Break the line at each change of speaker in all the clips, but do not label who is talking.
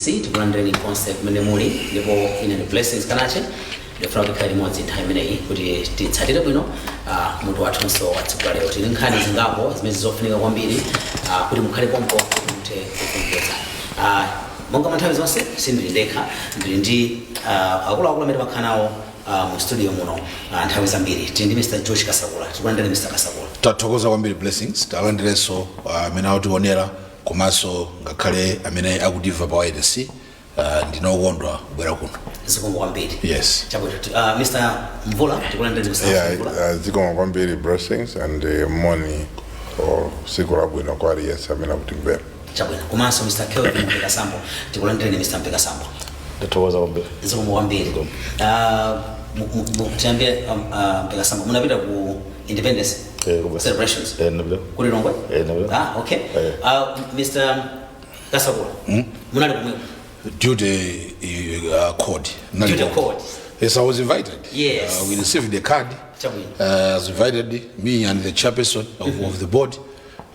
Tikulandireni konse kumene muli, ndipo ine ndi Blessings Kanache. Ndifuna tikhale limodzi nthawi imeneyi kuti titsatire bwino mutu wathunso wa tsiku la lero. Tili nkhani zingapo zimene zofunika kwambiri kuti mukhale pompo kuti muthe kukumvetsa. Monga mwa nthawi zonse, sindili ndekha, ndili ndi akuluakulu amene timakhala nawo mu studio muno nthawi zambiri. Tili ndi Mr George Kasakula. Tikulandireni, Mr Kasakula.
Tathokoza kwambiri, Blessings. Talandirenso amene akutionera komanso ngakhale amene akutimva pa wireless. Ndinokondwa kubwera kuno.
Zikomo kwambiri.
Yes.
Chabwino. Mr Mvula, tikulandireni, Mr Mvula.
Zikomo kwambiri, Blessings, and moni or tsiku labwino kwa aliyense amene akutimvera.
Chabwino. Komanso Mr Kelvin Mpekasambo. Tikulandireni, Mr Mpekasambo.
Ndathokoza kwambiri.
Zikomo kwambiri. Tiyambe, Mpekasambo, munapita ku independence celebrations
Ndapita.
ku Lilongwe?
Ndapita.
Ah, okay.
Eh.
Mr Kasakula, munali kumweko?
Duty code.
Duty code.
Yes, I was invited. We received the card.
Chabwino.
I was invited, me and the chairperson of the board,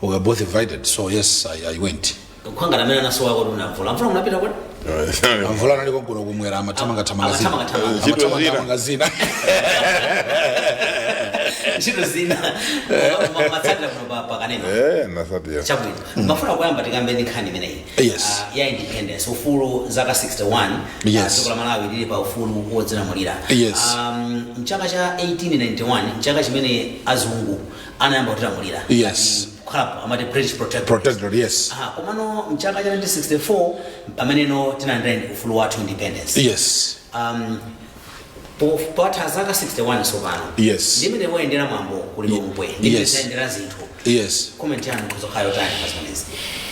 we were both invited, so yes, I went.
Kukhangana amene anasowa kuti unamvula mvula, munapita kuti?
Amvula analiko kuno kumwera, amathamangathamanga zina.
Amathamangathamanga.
Ntchito zina.
Amathamangathamanga zina.
Ntchito zina. Matsatira kuno pakanema?
Nasatira.
Chabwino. Mafuna kuyamba tikambe ndi nkhani imeneyi ya independence, ufulu, zaka 61 dziko la Malawi lili pa ufulu wodzilamulira. Mchaka cha 1891, mchaka chimene azungu anayamba kutilamulira, kukhala amati British Protectorate.
Protectorate, yes.
Aha, komano mchaka cha 1964 pameneno tinalandira ufulu wathu, independence. Patha zaka 61 tsopano. Ndimene wayendera mwambo ku Lilongwe, ndimene zayendera zinthu, comment yanu kuzokhala yotani pa zimenezi?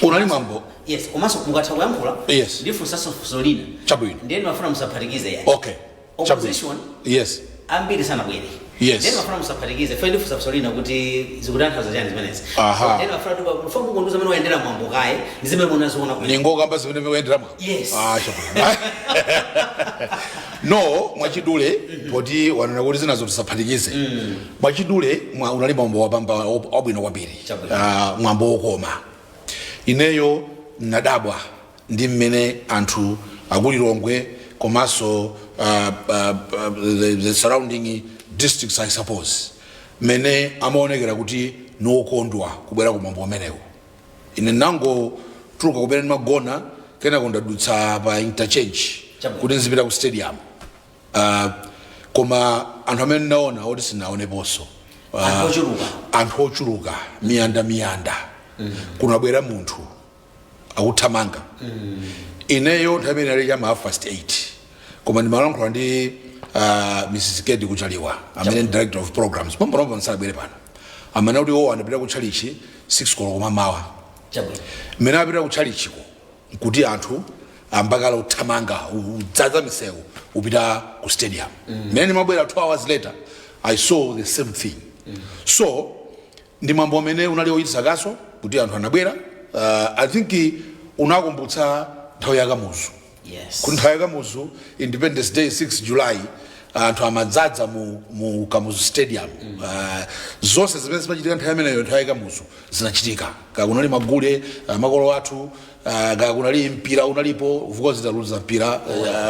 Unali mwambo.
Yes, komanso mukatha kuyankhula, ndifunsanso funso lina.
Chabwino.
Ndiye ndimafuna musaphatikize yani.
Okay.
Opposition
Yes.
ambiri sanabwere. Ndiye ndimafuna musaphatikize fe, ndifunsa funso lina kuti zikutanthauza chani zimenezi.
Aha.
Ndiye ndimafuna tupa mukundiuza zimene wayendera mwambo kaye ndi zimene munaziona kumene.
Ningokamba zimene muyendera mwambo?
Yes.
Ah, chabwino. No, mwachidule, poti wanena kuti zinazo tisaphatikize, mwachidule unali mwambo wapamba, wabwino kwambiri.
Chabwino.
Ah, mwambo wokoma. Ineyo nadabwa ndi mmene anthu akulilongwe komanso the surrounding districts, I suppose, mmene amaonekera kuti niwokondwa kubwera ku mwambo umenewu. Ine nangotuluka kumene ndimagona, kenako ndadutsa pa interchange kuti nzipita ku stadium, koma anthu amene ndinaona oti sinaoneponso.
Anthu ochuluka.
Anthu ochuluka, miyanda miyanda. Kunabwera munthu akuthamanga. Ineyo nthawi imene ali chama 8:30, koma ndimalankhula ndi Mrs Kedi Kuchaliwa amene ndi director of programs pomponompo nsalabwere pano, amene kuti iwo anapita ku tchalichi 6 koloko mamawa. Mmene apita ku tchalichiko nkuti anthu ambakala uthamanga udzaza misewu upita ku stadium. Mmene ndimabwera 2 hours later, I saw the same thing. So ndi mwambo amene unali wochititsa kaso kuti anthu anabwera. I think unakumbutsa nthawi ya Kamuzu, kuti nthawi ya Kamuzu, Independence Day, 6 July, anthu amadzadza mu Kamuzu Stadium. Zonse zimene zimachitika nthawi imeneyo, nthawi ya Kamuzu, zinachitika. Ka kunali magule, makolo athu, ka kunali mpira unalipo. Of course taluza mpira,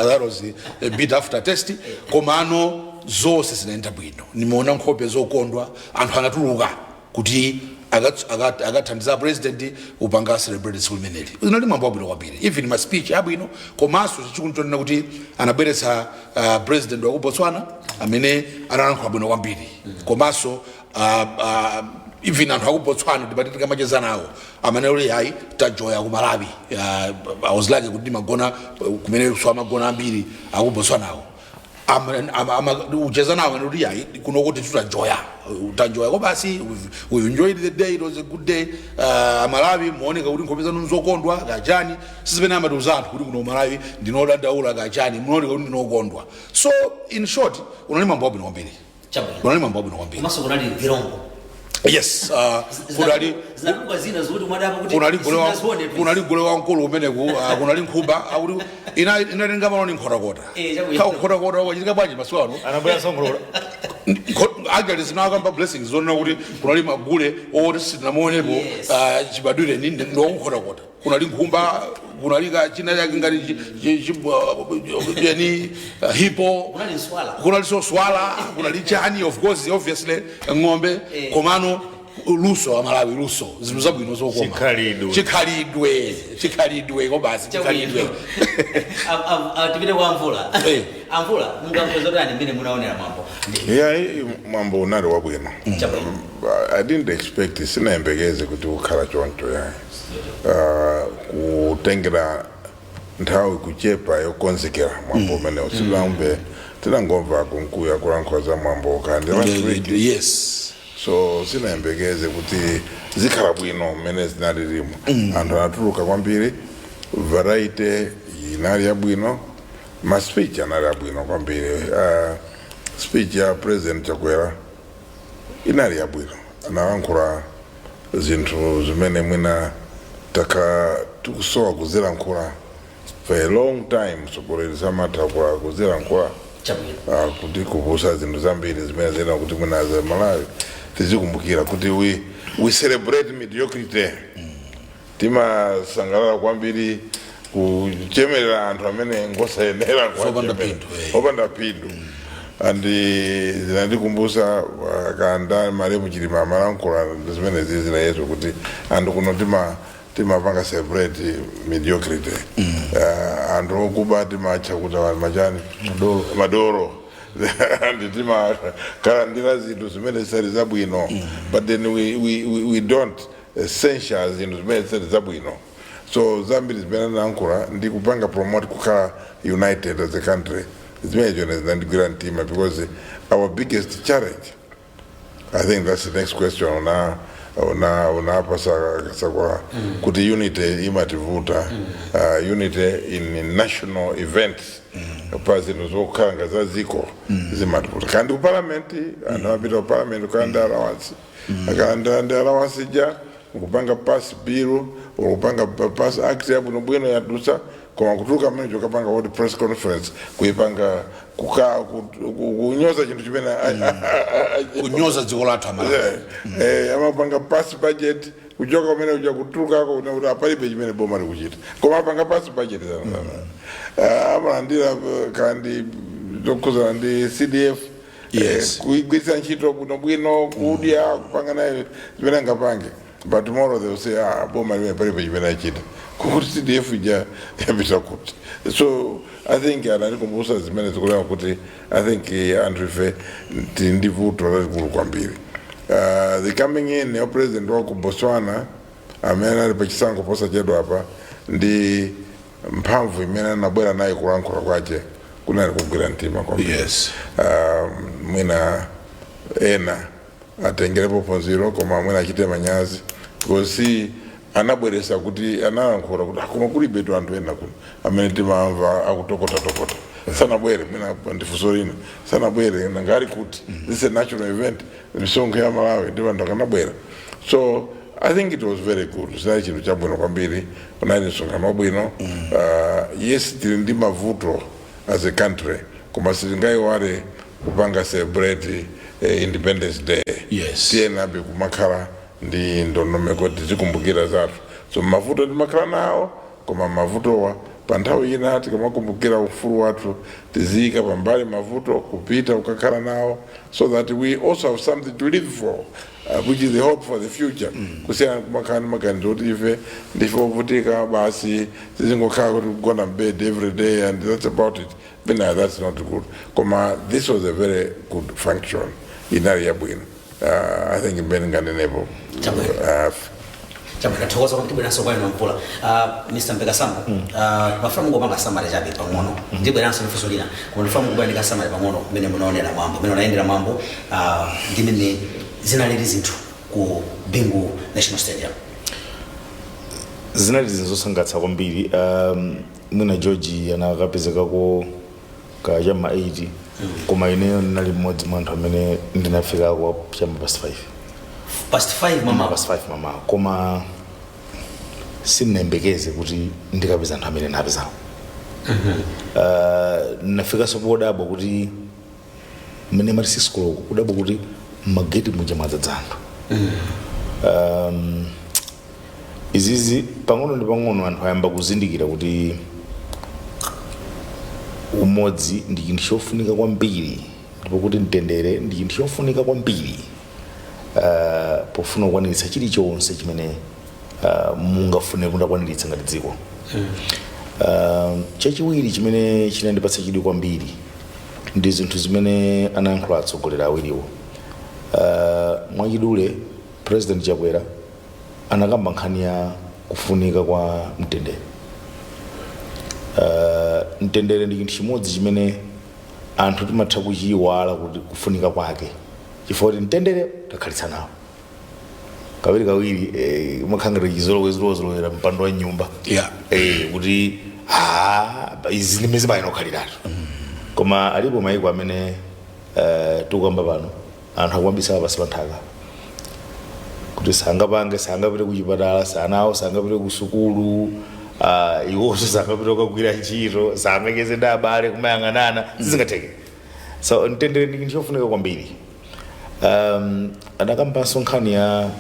that was a bit after test, komano zonse zinaenda bwino. Nimaona nkhope zokondwa, anthu anatuluka kuti akathandiza president upanga celebrate tsiku limeneli. Unali mwambo wabwino kwambiri, even ma speech abwino. Komanso chachikulu chonena kuti anabweretsa president wa ku Botswana amene analankhula bwino kwambiri. Komanso even anthu aku Botswana ndipati tikamacheza nawo amene uli hayi, tajoya ku Malawi. I was like kuti ndimagona kumene so amagona ambiri aku Botswanawo, ucheza nawo kuti hayi, kuno kuti tutajoya, utanjoya ko basi, we've enjoyed the day, it was a good day. Amalawi muoneka kuti nkhope zanu nzokondwa kachani, sizimene amatiuza anthu kuti kuno Malawi ndinodandaula kachani, muoneka kuti ndinokondwa. So in short, unali mwambo wabwino kwambiri. Unali mwambo wabwino kwambiri.
Komanso kunali virombo.
Yes, kunali
Zinatuluka zina zikuti mwadapo kuti
kunali gule
sinazione.
Kunali gule wamkulu kumeneku, kunali nkhumba, akuti inatenga malo ni Nkhotakota.
Chabwino.
Nkhotakota wachitika bwanji masiku ano?
Anabwera songolola.
Actually zinakamba, Blessings, zonena kuti kunali magule oti sitinamuonepo. Chibadwire ni ndiokunkhotakota, kunali nkhumba. Kunalika china chake ngati yani hippo.
Kunali nswala.
Kunaliso swala, kunali chani, of course, obviously ng'ombe. Komano luso amalawi, luso, zinthu zabwino zokoma.
Chikhalidwe.
Chikhalidwe, chikhalidwe kobasi, chikhalidwe.
Tipite kwa Amvula. Amvula, mungamve zotani mmene munaonera mwambo?
Yeah, mwambo unali wabwino.
Chabwino.
I didn't expect, sinayembekeze kuti ukhala choncho yayi. Kutengera nthawi kuchepa yokonzekera mwambo umenewo, silambe tinangomva kunkuya kulankhula za mwambo kandi last week. So sinayembekeze kuti zikhala bwino mmene zinalilimo. Anthu anatuluka kwambiri, variety inali yabwino, ma speech anali abwino kwambiri. Speech ya President Chakwera inali yabwino, analankhula zinthu zimene mwina takhala tikusowa kuzilankhula for a long time. Mtsogoleri samatha kuzilankhula. Kuti kupusa zinthu zambiri zimene zina kuti mwina za Malawi tizikumbukira kuti we celebrate mediocrity. Timasangalala kwambiri kuchemerera anthu amene ngosayenera
Opanda
kuwachemerera.
Phindu, eh.
Opanda phindu. And zinandikumbusa kanda malemu Chilima amalankhula zimene zizi zinayeso kuti anthu kuno timapanga celebrate mediocrity. Anthu okuba timatcha kuti awali machani, madoro, madoro, and timakalandira zinthu zimene zisali zabwino, but then we don't censure zinthu zimene zisali zabwino. So zambiri zimene anayankhula ndi kupanga promote kukhala united as a country, zimene zone zinandigwira mtima, because our biggest challenge, I think that's the next question una sakwa kuti unity imativuta, unity in national events, pa zinthu zokhala nga za ziko zimativuta. Kandi ku parliament, anthu amapita ku parliament kukalanda allowance, akalandira allowance ja kupanga pass bill, kupanga pass act yabwinobwino yadusa, koma kutuluka mmene chokapanga kuti press conference kuipanga kunyoza chinthu chimene
Kunyoza dziko lathu amalawi.
Amapanga pass budget, kuchoka kumene kuja kutulukako kuti apalibe chimene boma likuchita, koma apanga pass budget sana sana. Amalandira kandi zokhuzana ndi CDF, kuigwiritsa ntchito bwinobwino, kudya, kupanga nayo zimene angapange, but tomorrow they will say, "Ah, boma limene palibe chimene achita," kukuti CDF ija yapita kuti? So I think anatikumbusa zimene zikulema kuti I think anthu ife tili ndi vuto lalikulu kwambiri. The coming in ya president wa ku Botswana amene ali pachisankho posachedwa apa, ndi mphamvu imene anabwera nayo kulankhula kwache, kunali kugwira mtima kwambiri. Mwina ena atengerepo phunziro, koma mwina achite manyazi, because si anabweresa kuti analankhula kuti koma kulibetu anthu ena kuno amene timamva akutokotatokota, sanabwere. Mwina ndifunso lina, sanabwere ngali kuti this is a national event, misonkho ya Malawi, ndi anthu akanabwera. So I think it was very good, zinali chinthu chabwino kwambiri, unali msonkhano wabwino. Yes, tili ndi mavuto as a country, koma sitingayiwale kupanga celebrate Independence Day. Tiyenabe kumakhala ndi ndondomeko, tizikumbukira zathu. So mavuto timakhala nawo, koma mavutowa pa nthawi ina tikamakumbukira ufulu wathu, tiziyika pambali mavuto kupita kukakhala nawo, so that we also have something to live for, which is the hope for the future, kusiyana kumakhala ndi maganizo kuti ife ndife ovutika basi, tizingokhala kuti kugona mbed every day and that's about it. But no, that's not good. Koma this was a very good function, inali yabwino. I think imene nganenepo.
Chabwino. Chabwino, tathokoza kwambiri. Tibweranso kwa inu Mvula. Mr Mpekasambo, mafuna mungopanga summary chabe pang'ono. Ndibweranso ndifunso lina, koma ndifuna mungopanga summary pang'ono kumene munaonera mwambo, kumene unayendera mwambo, ndi mene zinalili zinthu ku Bingu National Stadium.
Zinali zinthu zosangalatsa kwambiri. Mwina George anakapezekako ka chama 8, koma ineyo ndinali mmodzi mwa anthu amene ndinafikako chama past 5.
Past 5 mama?
Past 5 mama, koma sindinayembekeze kuti ndikapeza anthu amene ndinapezawo. Nafikanso podabwa kuti mmene mati 6 koloko, kudabwa kuti mageti muja mwadzadza anthu. Izizi pang'ono ndi pang'ono anthu ayamba kuzindikira kuti umodzi ndi chinthu chofunika kwambiri, ndipo kuti mtendere ndi chinthu chofunika kwambiri pofuna kukwaniritsa chilichonse chimene mungafune kutakwaniritsa ngati dziko. Chachiwiri chimene chinandipatsa chidwi kwambiri ndi zinthu zimene anayankhula atsogoleri awiriwo. Mwachidule, President Chakwera anakamba nkhani ya kufunika kwa mtendere. Mtendere ndi chinthu chimodzi chimene anthu timatha kuchiyiwala kuti kufunika kwake, chifukwa kuti mtendere takhalitsa nawo kawiri kawiri, umakhala ngati chizolowezolowera mpando wa nyumba, kuti ah, izi ndimene zimayenera kukhaliratu. Koma alipo mayiko amene tikukamba pano anthu akuwabisala pansi pa nthaka kuti sangapange, sangapite kuchipatala, sanawo sangapite ku sukulu, iwonso sangapite kukagwira ntchito, sangacheze ndi abale, kumayang'anana sizingatheke. So mtendere ndi chinthu chofunika kwambiri. Adakambanso nkhani ya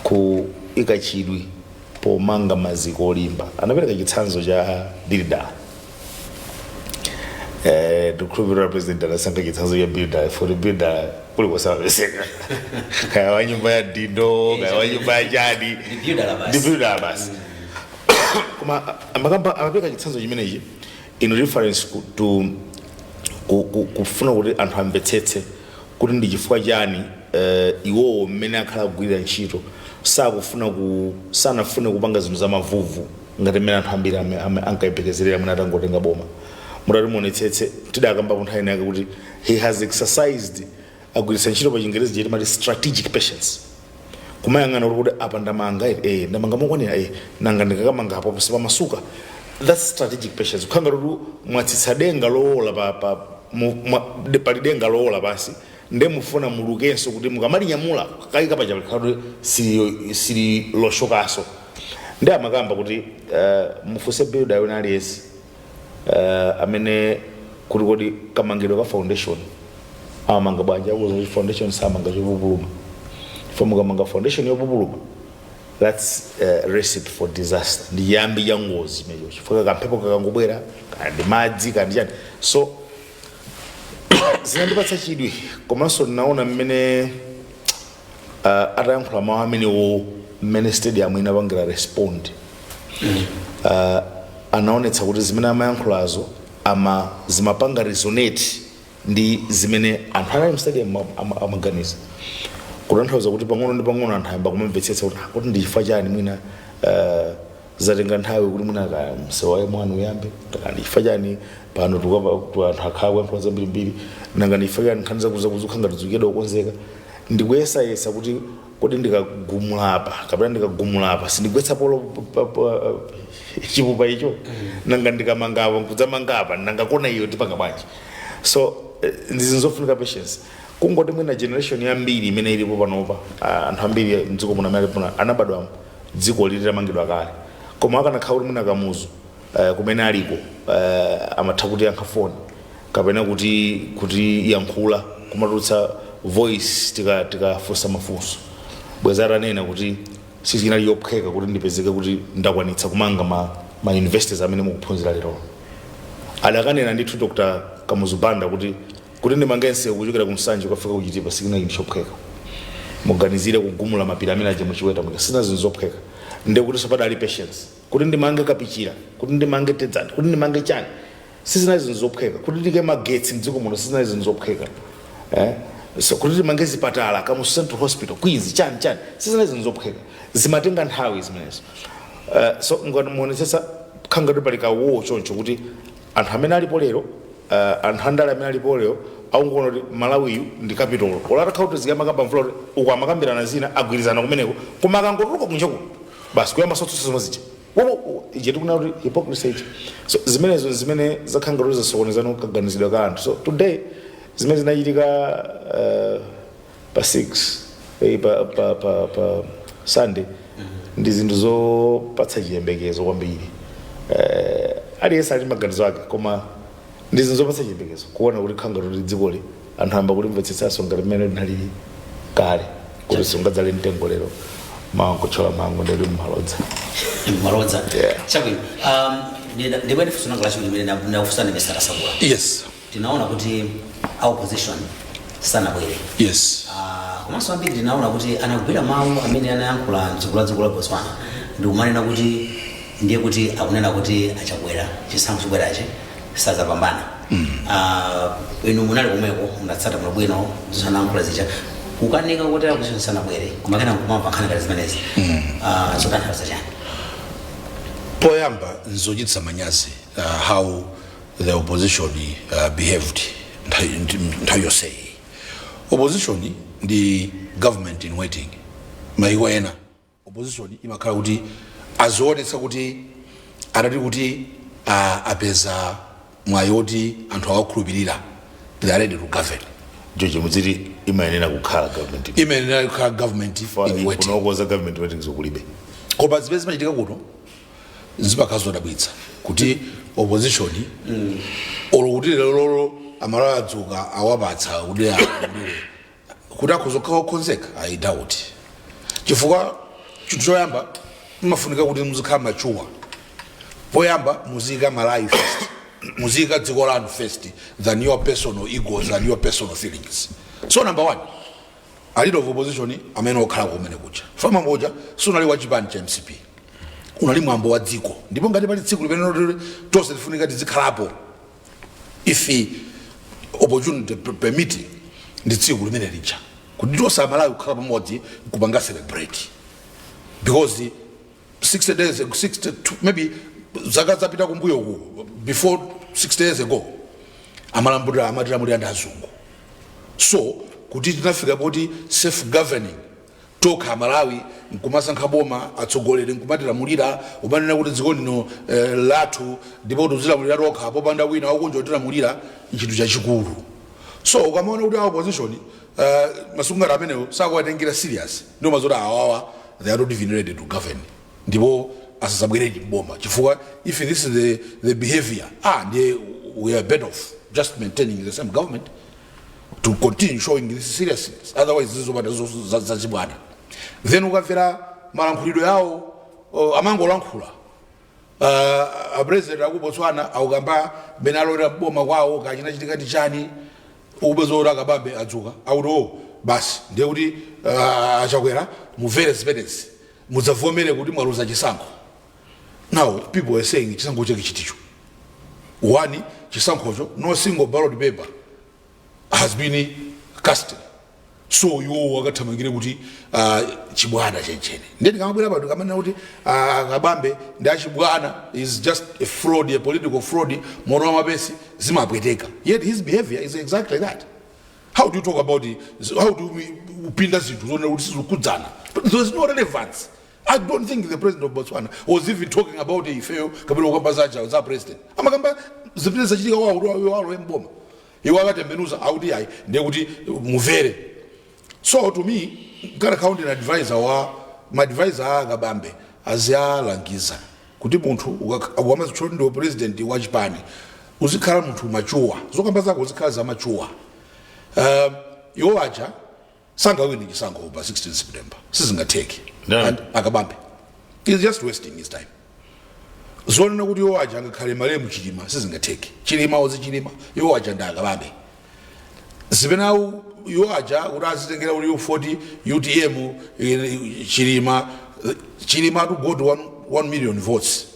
kuika chidwi pomanga maziko olimba. Anapereka chitsanzo cha builder. Ndikukhulupirira President anasankha chitsanzo cha builder for builder kulikonse amapezeka, kaya wa nyumba ya dindo, kaya wa nyumba ya chani.
Ndi builder basi.
Ndi builder basi. Koma amakamba, amapereka chitsanzo chimenechi in reference to kufuna kuti anthu amvetsetse kuti ndi chifukwa chani iwowo mmene akhala akugwirira ntchito sakufuna ku sanafune kupanga zinthu zamavuvu ngati mmene anthu ambiri ankayembekezerera mwina atangotenga boma. Mutati muonetsetse, tidakamba ku nthawi yake kuti he has exercised, agwiritsa ntchito pa Chingerezi cheti mati strategic patience, kumayang'ana kuti apa ndamanga, ndamanga mokwanira, nanga ndikakamanga apo sipamasuka? That's strategic patience. Kukhanga kuti mwatsitsa denga lowola pa, pa, mu, mwa, de, pali denga lowola pasi, nde mufuna mulukenso kuti mukamalinyamula kayika paja kuti sili loshokaso. Ndi amakamba kuti mufunse builder wina aliyense amene kuti kodi kamangidwe ka foundation amamanga bwanji, akuza kuti foundation samanga chopupuluma, chifukwa mukamanga foundation yopupuluma, that's a recipe for disaster, ndi chiyambi cha ngozi imeneyo, chifukwa kamphepo kakangobwera, kaya ndi madzi, kaya ndi chani. So zinandipatsa chidwi. Komanso ndinaona mmene atayankhula mawu amenewo, mmene stadium inapangira respond. Anaonetsa kuti zimene amayankhulazo ama zimapanga resonate ndi zimene anthu anali mstadium amaganiza, kutanthauza kuti pang'ono ndi pang'ono anthu ayamba kumamvetsetsa kuti, ah, kuti ndi chifukwa chani mwina zatenga nthawi kuti mwina ka msewu wa M1 uyambe, kaya ndi chifukwa chani pano anthu akhala kuyankhula zambirimbiri, nanga ndi chifukwa chani nkhani zakuzakuzukha ngati zikuyeda kukonzeka. Ndikuyesayesa kuti kodi ndikagumula apa kapena ndikagumula apa sindigwetsa polo chipupa icho? Nanga ndikamanga apa nkudzamanga apa, nanga kona iyo tipanga bwanji? So ndi zinthu zofunika patience. Kungoti mwina generation yambiri imene ilipo panopa, anthu ambiri mdziko muno amene alipo anabadwa dziko lili litamangidwa kale. Koma akanakhala kuti mwina Kamuzu kumene aliko amatha kuti yankha foni kapena kuti yankhula, kumatulutsa voice tikafunsa mafunso, bweza atanena kuti sichinali yophweka kuti ndipezeke kuti ndakwanitsa kumanga ma universities amene mukuphunzira lero. Adakanena ndithu Dr Kamuzu Banda kuti ndimange msewu kuchokera ku Nsanje kukafika kuchitipa sikinali chinthu chophweka. Muganizire kugumula mapiri amene aja muchiweta muja, sina zinthu zophweka. Ndekuti sopadali patience kuti ndimange Kapichira, kuti ndimange Tedzani, kuti ndimange chani, sizinali zinthu zophweka. Kuti tike magetsi mdziko muno sizinali zinthu zophweka, eh? So kuti timange zipatala, Kamuzu Central Hospital, Queens, chani chani, sizinali zinthu zophweka, zimatenga nthawi zimenezo. So ngati muonetsetsa, khangati pali kawo choncho kuti anthu amene alipo lero, anthu andale amene alipo lero akungoona kuti Malawiyu ndi capital. Ola atakhala kuti zikamakamba mvula kuti uku amakambirana zina, agwirizana kumeneko, koma akangotuluka kunja kuno basi kuyamba sotsutsa zomwe zija. Wowo ije tikuna kuti hypocrisy iji. So zimenezo zimene zakhala ngati zasokonezana kaganizidwe ka anthu. So today zimene zinachitika pa 6, pa Sunday ndi zinthu zopatsa chiyembekezo kwambiri. Aliyense ali maganizo ake, koma ndi zinthu zopatsa chiyembekezo kuona kuti khanga kuti dzikoli anthu amba kulimvetsetsanso ngati mmene linali kale, kuti sungadzale mtengo lero. Mawa nkuthyola mango, ndili mmalodza.
Malodza.
Yeah.
Chabwino, ndibwere funso langa lachiwiri limene ndakufunsani, Mr. Kasakula.
Yes.
Tinaona kuti a opposition sanabwere.
Yes.
Komanso ambiri tinaona kuti anagwira mawu amene anayankhula mdziko la dziko la Botswana, ndikumanena kuti ndiye kuti akunena kuti aChakwera chisankho chibwerachi sazapambana. Inu munali komweko, munatsata bwino zanayankhula zija. Kukanika kuti opposition sanabwere, koma kena nkumamva nkhani ngati zimenezi, zotanthauza chani?
Poyamba, nzochititsa manyazi how the opposition behaved nthawi yonseyi. Opposition ndi government in waiting. Maiko ena opposition imakhala kuti azionetsa kuti atati kuti apeza mwayi woti anthu awakhulupirira, they are ready to govern.
George, mudziti imayenera kukhala government
Imayenera kukhala government in waiting.
Kunokoza government waiting zokulibe.
Koma zimene zimachitika kuno zimakhala zodabwitsa kuti opposition, olo kuti lero lolo Amalawi adzuka, awapatsa kuti alamulire, kuti akhoza kukhala okonzeka, I doubt. Chifukwa chinthu choyamba imafunika kuti muzikhala mature. Poyamba muziyika Malawi first, muziyika dziko lanu first than your personal egos and your personal feelings. So number one, a leader of opposition amene okhala kumene kuja, mwambo uja sunali wa chipani cha MCP, unali mwambo wa dziko. Ndipo ngati pali tsiku limene loti tonse tifunika tizikhalapo, if opportunity permitting, ndi tsiku limene lija, kuti tonse Amalawi kukhala pamodzi kupanga celebrate, because 60 days, 62 maybe, zaka zapita kumbuyo ku, before 60 years ago, amalamulira, amatilamulira ndi azungu. So kuti tinafika poti self governing, tokha Amalawi nkumasankha boma, atsogoleri nkumatilamulira, umanena kuti dziko lino lathu ndipo tizilamulira tokha popanda wina wakunja kutilamulira, nchinthu chachikulu. So ukamaona kuti a opposition masiku ngati amenewo sakuwatengera serious, ndio mazoti awawa, they are not even ready to govern, ndipo asazabweredi mboma, chifukwa if this is the behavior, ndiye we are better off just maintaining the same government to continue showing this seriousness. Otherwise zizopanda zachibwana. Then ukamvera malankhulidwe yawo, amangolankhula. A president aku Botswana akukamba mene alowera boma kwawo, kachinachitika ndi chani, upeza kuti aKabambe adzuka akuti, "Oh, basi, ndiye kuti aChakwera mumvere zimenezi, mudzavomere kuti mwaluza chisankho." Now people were saying, chisankho chake chiticho? One, chisankhocho, no single ballot paper has been casted. So iwo akathamangire kuti chibwana chenchene. Ndiye ndikamabwera pano kamanena kuti Kabambe ndi achibwana, is just a fraud, a political fraud, mono wamapesi, zimapweteka. Yet his behavior is exactly that. How do you talk about it? How do we upinda zinthu zonena kuti sizikudzana? But there is no relevance. I don't think the president of Botswana was even talking about ifeyo kapena kukamba za president. Amakamba zimene zachitika kwawo kuti walo mboma. Iwo akatembenuza akuti ayi, ndiye kuti muvere. So to me, ngati accounting advisor wa ma advisor a Kabambe, azialangiza kuti munthu ukamazitchula kuti ndiwe president wa chipani, uzikhala munthu mature, zokamba zako uzikhala za mature. Iwo aja sangawini chisankho pa 16 September, sizingatheke.
No.
And aKabambe is just wasting his time. Zonena kuti iwo aja angakhale malemu Chilima, sizingatheke. Chilima ozi Chilima, iwo aja ndi aKabambe. Zimene iwo aja kuti azitengera kuti U40 UTM, Chilima, Chilima to go to 1 million votes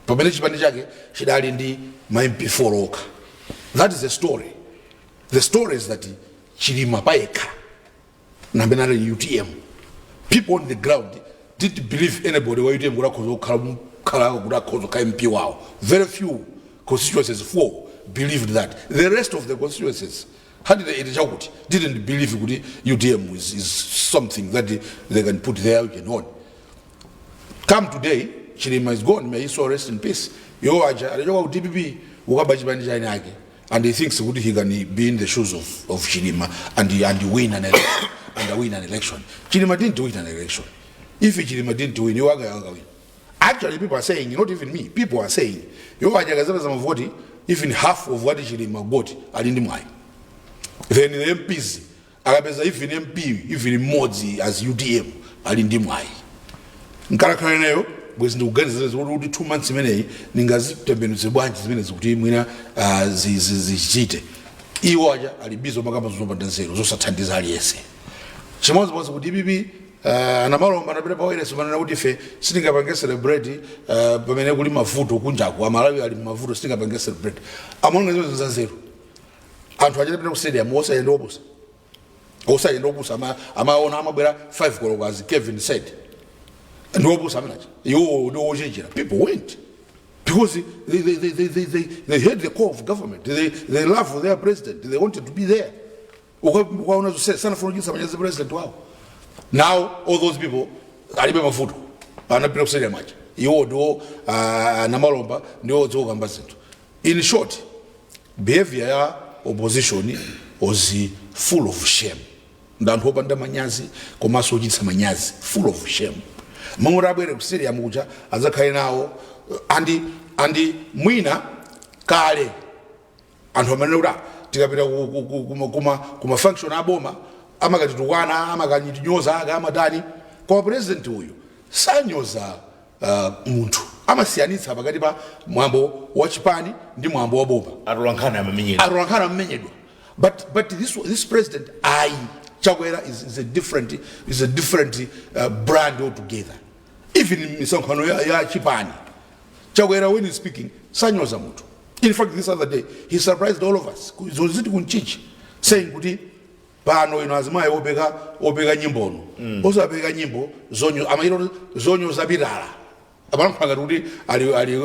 pamene chipani chake chidali ndi ma MP 4 okha. That is the story. The story is that Chilima payekha namene ali UTM, people on the ground didn't believe anybody wa UTM kuti akhoza kukhala kuti akhoza kukhala MP wawo. Very few constituencies, four, believed that. The rest of the constituencies, 180 chakuti, didn't believe kuti UTM is something that they can put their vision on. Come today, Chilima is gone, may he so rest in peace. Iwo aja alichoka ku DPP ukaba chipani chani ake, and he thinks kuti he can be in the shoes of Chilima and win an election, and win an election. Chilima didn't win an election. If Chilima didn't win, iwo anga win. Actually, people are saying, not even me, people are saying iwo aja akazapeza mavoti even half of what Chilima got, ali ndi mwayi. Then the MPs, akapeza even MP even mmodzi as UTM, ali ndi mwayi. Nkalakhala ineyo bwezi ndikuganiza kuti 2 months imeneyi ningazitembenuze bwanji zimenezi kuti mwina zichite. Iwo aja ali busy makamba zopanda nzeru zosathandiza aliyense. Chimodzimodzi ku DPP, anamalomba anapita pa wireless manena kuti ife sitingapange celebrate pamene kuli mavuto kunjaku, Amalawi ali mavuto, sitingapange celebrate. Amaona zimene za nzeru. Anthu achitapita ku stadium osayenda opusa, osayenda opusa, amaona amabwera 5 koloko, as Kevin said, ndi opusa amenacha, iwo ndi ochenjera. People went because they heard the call of government. They love their president. They wanted to be there. Ukaona zonse sanafuna kuchititsa manyazi president wawo. Now all those people alibe mavuto, anapita ku stadium aja. Iwo ndiwo namalomba ndiwo dzokamba zinthu. In short, behavior ya opposition was full of shame. Ndi anthu opanda manyazi komanso ochititsa manyazi, full of shame. Momwe abwere ku stadium kuja adzakhale nawo andi mwina kale anthu amene kuti tikapita kuma function aboma amakatitukwana, amakanyitinyoza, aka amatani, koma president uyu sanyoza munthu, amasiyanitsa pakati pa mwambo wa chipani ndi mwambo wa boma.
Atolankhani amamenyedwa.
Atolankhani amamenyedwa, but this president, I Chakwera is a different brand altogether. Even misonkhano ya chipani, Chakwera, when he's speaking, sanyoza munthu. In fact, this other day he surprised all of us zoziti kunchichi, saying kuti pano ino azimayi opeka nyimbono osapeka nyimbo zonyo amayiro zonyoza Pitala. Amalankhula ngati kuti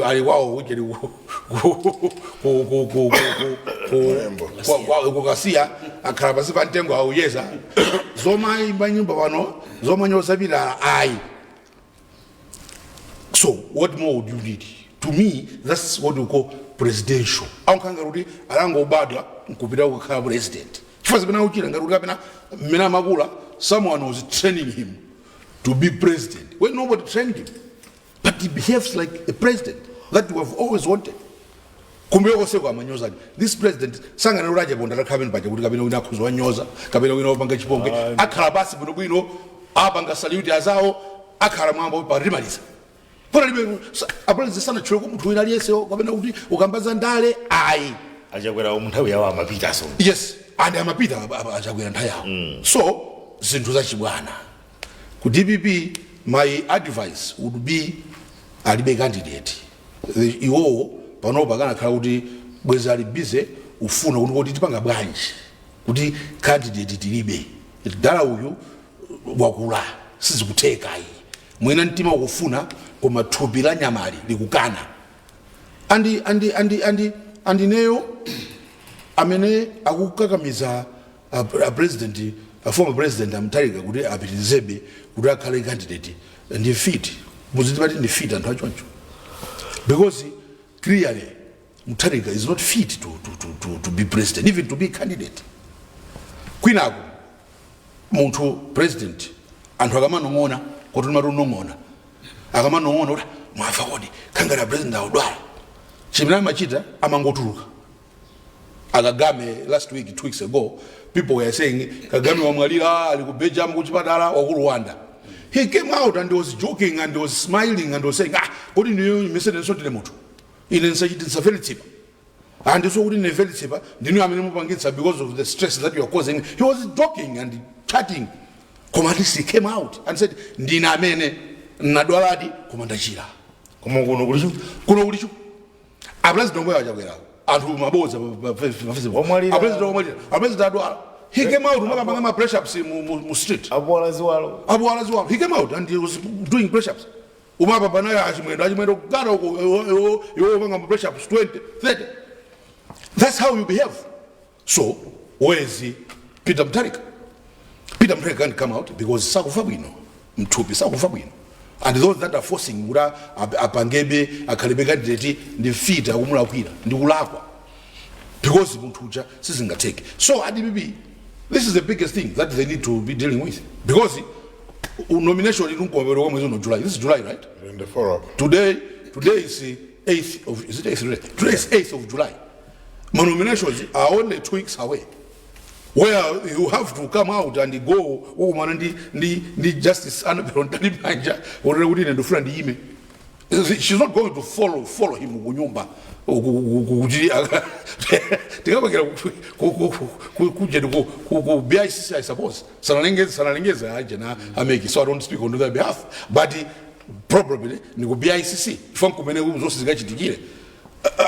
ali kwawo kucheri kukasiya, akhala pansi pa mtengo auyeza zomayimba nyimbo pano zomanyoza Pitala ayi. So what more would you need? To me, that's what we call presidential. Ankhala kuti alangobadwa nkupita kukhala president, chifukwa zimene akuchita ngati kuti kapena mmene amakula someone was training him to be president, when nobody trained him, but he behaves like a president that we have always wanted. Kumbuyo koseko amanyozani. This president sanganena kuti achaponda atakhala pene paja kuti kapena wina akhuza wanyoza, kapena wina wapanga chipongwe. Akhala basi bwinobwino, apanga salute azawo, akhala mwambo patimaliza. Panalibe apresident sanatchule ku munthu wina aliyense kapena kuti ukambaza ndale ayi.
Achakwera mu nthawi yawo amapitaso.
Yes, and amapita achakwera nthawi yawo. So zinthu zachibwana ku DPP, my advice would be alibe candidate. Iwowo panopo akanakhala kuti bwezi ali busy ufuna kuti tipanga bwanji kuti candidate tilibe, dala uyu wakula, sizikutheka iyi. Mwina mtima ukufuna koma thupi la nyamali likukana. Andi andi andi andi andineyo amene akukakamiza a president, a former president a Mutharika kuti apitirizebe kuti akhale candidate ndi fit muzitipati ndi fit anthu achoncho, because clearly Mutharika is not fit to be president, even to be candidate. Kwinaku munthu president anthu akamanong'ona kuti matunong'ona, akamanong'ona kuti mwafa kodi khangala president akudwala, chimene amachita amangotuluka. Akagame last week, 2 weeks ago, people were saying Kagame wamwalira, ali ku Belgium kuchipatala wa ku Rwanda. He came out and was joking and was smiling and was saying, "Ah, kodi niyo imesene ndine munthu ine nsachiti nsafere tsipa andiso kuti ndinefere tsipa ndinu amene mupangitsa because of the stress that you are causing." He was joking and chatting, koma at least he came out and said, "Ndine amene nadwaladi koma ndachira."
Koma kuno kulicho.
Kuno kulicho apresident omwe achakwera anthu mabodza.
Wamwalira.
Apresident wamwalira, apresident adwala. He came out umakapanga ma press ups mu street.
Apola ziwalo.
Abuwala ziwalo. He came out and he was doing press ups umapa panayo achimwendo achimwendo kugara uko iwo panga ma press ups 20 30. That's how you behave. So where is Peter Mutharika? Peter Mutharika can't come out because sakufa bwino mthupi, sakufa bwino, and those that are forcing kuti apangebe akhalebe candidate ndi fit akumulakwira ndi kulakwa, because munthu uja sizingatheke. So a DPP, this is the biggest thing that they need to be dealing with, because nomination ili mkombero kwa mwezi uno, July. This is July, right?
And the follow-up.
Today is the 8th of, is it 8th today? Today is 8th of July. My nominations are only 2 weeks away. Where you have to come out and go ukumana ndi Justice Annabel Mtalimanja unene kuti ine ndifuna ndiyime. She's not going to follow him kunyumba kuti tikapangira kujeni ku BICC, I suppose. Sanalengeze aje na a MEC, so I don't speak on their behalf, but probably ni ku BICC chifukwa kumene zonse zikachitikire.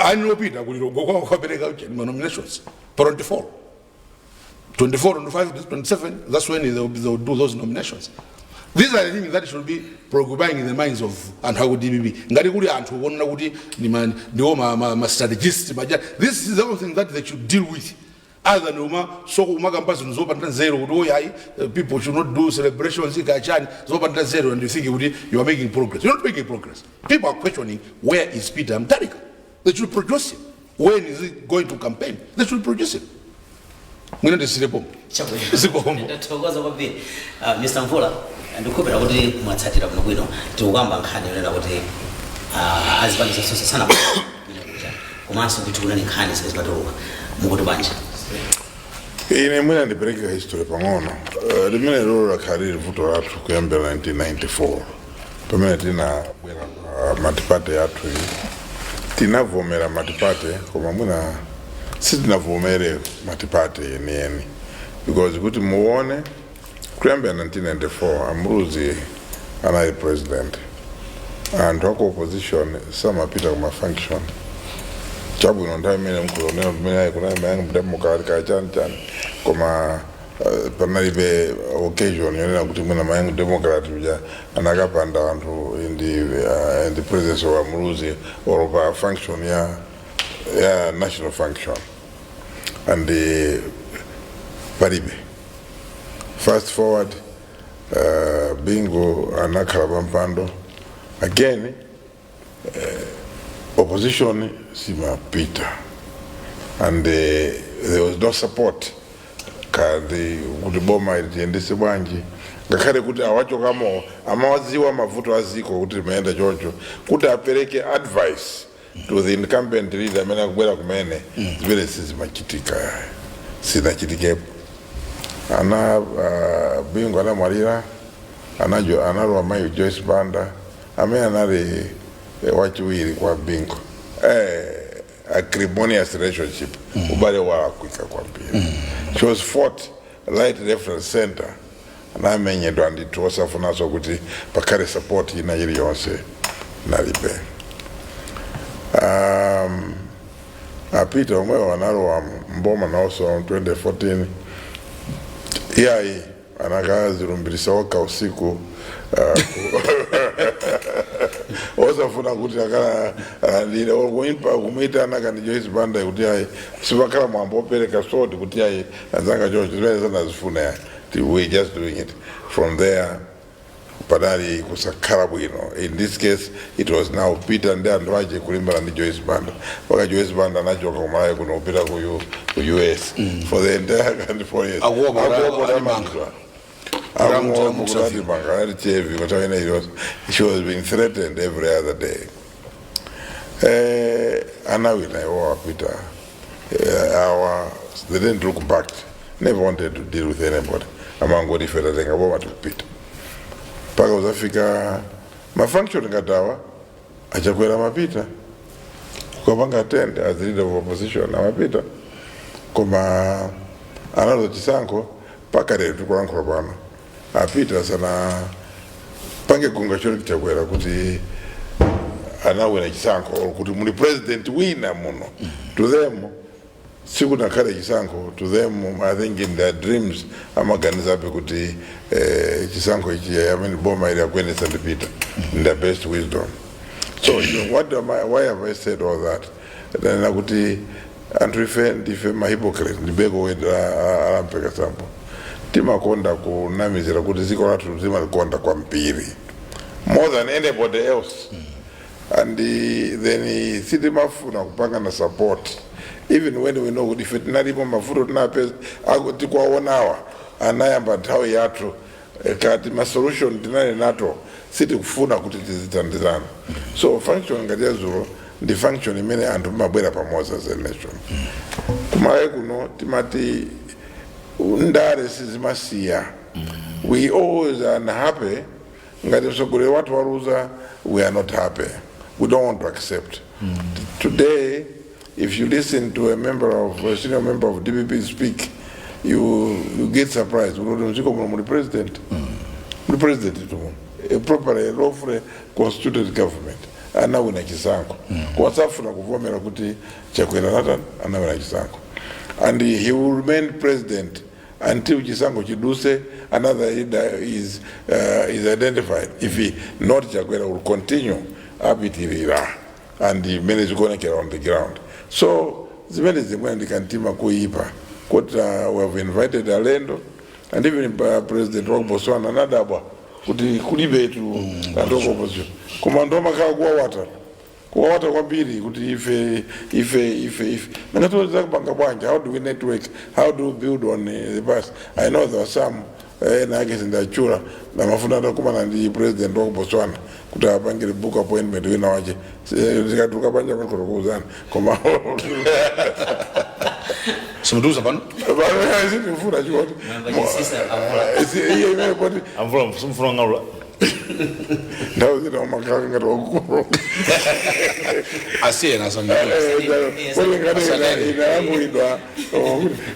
Anopita kulilongo kwa kwapereka ma nominations pa 24, 24, 25, 27, that's when they'll do those nominations. These are the things that should be preoccupying in the minds of anthu aku DPP. Ngati kuli anthu kuonera kuti ndiwo ma strategist maja, this is the only thing that they should deal with, other than uma soko umakamba zinthu zopanda nzeru kuti oh yayi, people should not do celebrations kachani zopanda nzeru, and you think kuti you are making progress. You're not making progress. People are questioning, where is Peter Mutharika? They should produce him. When is he going to campaign? They should produce him. Mwina ndisirepo. Zikomo.
Ndathokoza kwambiri. Mr Mvula, ndikukhulupirira kuti mwatsatira bwinobwino. Tikukamba nkhani yonena kuti azipani zonse sana kucha, komanso kuti kunali nkhani zimene zimatuluka. Mukuti bwanji?
Ine mwina ndipereke history pang'ono. Limene lolo lakhala lili vuto lathu kuyambira 1994 pamene tinabwera pa multiparty yathu iyi. Tinavomera multiparty, koma mwina sitinavomere multiparty yeniyeni, because kuti muone, kuyambira 1994 a Muluzi anali president, anthu aku opposition samapita kuma function. Chabwino, nthawi imene mkulonera kumene ayi kunali ma Young Democrat ka chani chani, koma panalibe occasion yonena kuti mwina ma Young Democrat uja anakapanda anthu in the presence of Muluzi or pa function ya national function, and palibe. Fast forward, Bingu anakhala pampando again, opposition simapita, and there was no support kandi kuti boma ili tiyendese bwanji, ngakhale kuti awachokamo amawadziwa mavuto aziko kuti limayenda choncho, kuti apereke advice to the incumbent leader amene akubwera kumene. Zimene sizimachitika, sinachitikepo. Ana Bingu anamwalira, anajo analowa mayi Joyce Banda amene anali wachiwiri kwa Bingu. Acrimonious relationship, ubale walakwika kwambiri. She was fought right, left and center. Anamenyedwa ndithu, osafunanso kuti pakhale support ina iliyonse nalibe. Apita omwewo analowa mboma nawonso 2014. Iyayi, anakazilumbirisa okha usiku, osafuna kuti akala alandire kuimpa kumwitana kandi Joyce Banda kuti ayi, sipakhala mwambo opereka soti kuti ayi anzanga choncho, zimene sanazifuna yayi. We just doing it from there. Panali kusakhala bwino. In this case it was now Peter ndi anthu ache kulimbana ndi Joyce Banda, mpaka Joyce Banda anachoka kumalawi kuno kupita ku US for the entire country 4 years.
Akuopa kuti
Akuopa
alimanga.
amangidwa. Akuopa kuti alimanga, anali chevi kuti ina iliyonse. She was being threatened every other day. Anawina iwo apita. Our they didn't look back, never wanted to deal with anybody. Amangoti ife tatenga boma, tikupita. Mpaka uzafika ma function ngati awa, achakwera mapita kukapanga attend as the leader of opposition, amapita, koma analo chisankho. Mpaka lero tikulankhula pano, apita sana pange congratulate Chakwera kuti anawina chisankho or kuti muli president wina muno. To them sikunakhale chisankho. To them, I think in their dreams amaganizabe kuti chisankho ichi, I mean, boma ili akuyendetsa ndipita, in their best wisdom. So you know, what am I, why have I said all that? Ndanena kuti anthu ife ndife ma hypocrite, ndibeko weda alampeka sambo. Timakonda kunamizira kuti dziko lathu timalikonda kwambiri, more than anybody else, and then sitimafuna kupangana support even when we know kuti ife tinalipo mavuto tinapeza tikwaonawa anayamba nthawi yathu. Kati ma solution tinali nato, sitikufuna kuti tizithandizana. So function ngati yazulo ndi function imene anthu mabwera pamodzi as a nation. Kumalawi kuno timati Ndale sizimasiya. We always are unhappy ngati mtsogoleri wathu waluza. We are not happy, we don't want to accept. Today, if you listen to a senior member of DPP speak, you get surprised kuti mdziko muno muli president, muli president tu, a properly, lawfully constituted government, anawina chisankho. Koma safuna kuvomera kuti Chakwera natani, anawina chisankho, and he will remain president until chisankho chiduse, another leader is identified. If he not, Chakwera will continue, apitirira, and imene zikuonekera on the ground. So zimene zimwene ndikantima kuipa kuti we have invited alendo, and even President wa Botswana anadabwa kuti kulibetu anthu aku opposition, koma anthu amakhala kuwawata, kuwawata kwambiri kuti ife, ife, ife, ife nangatiweza kupanga bwanji? How do we network? How do we build on the past? I know there are some ena ake sindachula namafuna atakumana ndi president wa ku Botswana kuti apangire book appointment wina wache. Zikatuluka panja kuuzana, koma
Simutiuza pano.
Sindifuna chikoti
Mwamba chisisa avula.
Iye imene poti
Amvula, simfuna ng'alula.
Nthawi zina umakhala ngati wakukulu.
Asiyena asangala.
Poti ngati inayankhulidwa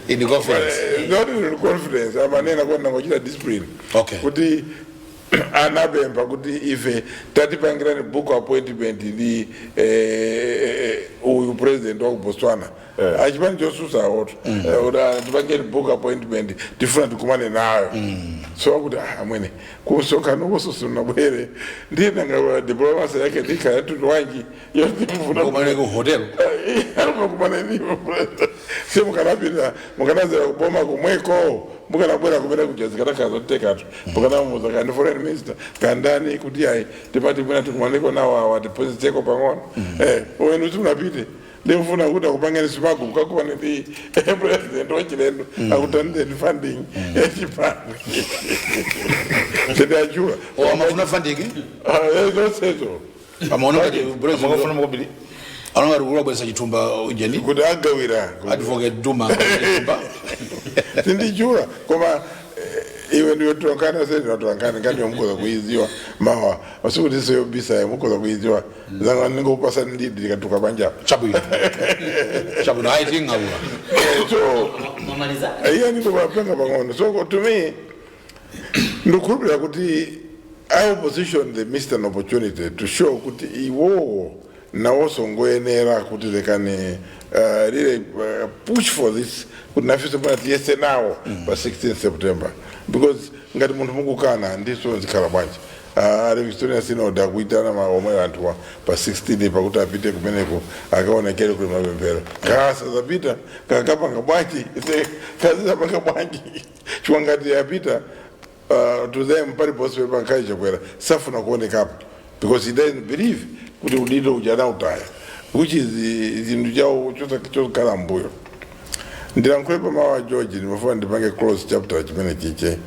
In confidence.
Not in confidence, amanena kuti nangochita discipline. Kuti anapempha kuti ife tatipangirani book appointment ndi uyu president wa ku Botswana, achipani chosusa awoto, kuti atipangeni book appointment, tifuna tikumane nayo. So akuti, "Ah, amwene, kusonkhano kososunabwere ndiye nanga diplomacy yake ndikhala tuti wanji yotifuna
Kumane ku hotel.
Kumana niwo si mukanapinda, mukanazera kuboma kumweko, mukanabwera kumene kuja zikatakhala zotekatu, mukanamuza kandi foreign minister kandani kuti ayi, tipati bwina tikumaneko nawo awa, tiphunzitseko pang'ono. Wenu simunapite, ndimfuna kuti akupangeni simagu mukakumane ndi president wachilendo akutandizeni funding yachipani, tendachula.
O, amafuna funding.
Zonsezo.
Amaona ngati president
Amakafuna makobiri.
Amaona ngati ulabweresa chithumba ujeni.
Kuti agawira.
Advocate Duma chithumba.
Sindichula, koma iwe ndiwe tulankana, se ndinatulankana ngati yomukoza kuiziwa mawa masikuti seyobisa mukoza kuiziwa zanga ningopasa ndidi ndikatuka panjapo.
Chabwino. Chabwino, ayi, ting'alula.
So
Mwamaliza?
Iya, ndikupanga pang'ono. So to me, ndikukhulupirira kuti our opposition, they missed an opportunity to show kuti iwowo nawonso ngoyenera kuti they can really push for this, kuti nafenso pona tiyese nawo pa 16 September, because ngati munthu mukukana ndiso zikhala bwanji? Ali Victoria Synod akuitana omwe anthuwa pa 16 pakuti apite kumeneko akaonekere kuli mapemphero, kasazapita kakapanga bwanji? Kazizapanga bwanji? Chifukwa ngati apita, to them paliponse pankhali Chakwera safuna kuonekapo because he doesn't believe kuti udindo uja anautaya, which is zinthu chawo chokhala mbuyo. Ndilankhule pamawa George, ndimafuna ndipange close chapter chimene chiche.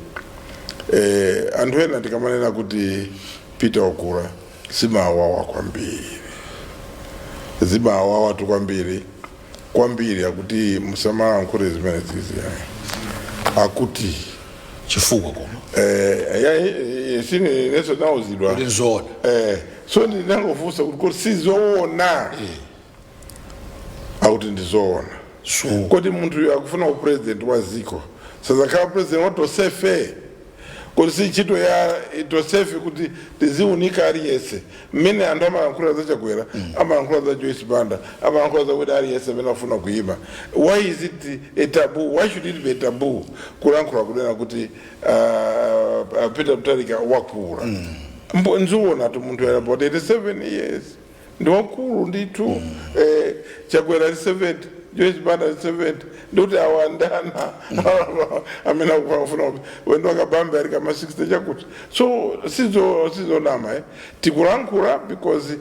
Anthu ena tikamanena kuti Peter wakula, zimawawa kwambiri, zimawawa tu kwambiri kwambiri, akuti musamalankhule zimene zizi, akuti
Chifukwa koma
sini neso nauzidwa
kuti nzoona.
So ndinangofunsa kuti sizoona? Akuti ndizoona.
So
Kodi munthu uyu akufuna upresident wa ziko, sazakhala president wa tosefe? Kuti si ntchito ya tosefe kuti tiziunika aliyense mmene anthu amalankhula za Chakwera, amalankhula za Joyce Banda, amalankhula za kuti aliyense amene afuna kuyima? Why is it a taboo? Why should it be a taboo kulankhula kunena kuti Peter Mutharika wakula? Nziona tu munthu ali about 87 years, ndi wakulu ndithu. Chakwera ali 70, Joyce Banda ali 70, ndikuti awandana amene akufuna wendo akabambe ali kama 60 chakuti. So sizonama, eh. Tikulankhula because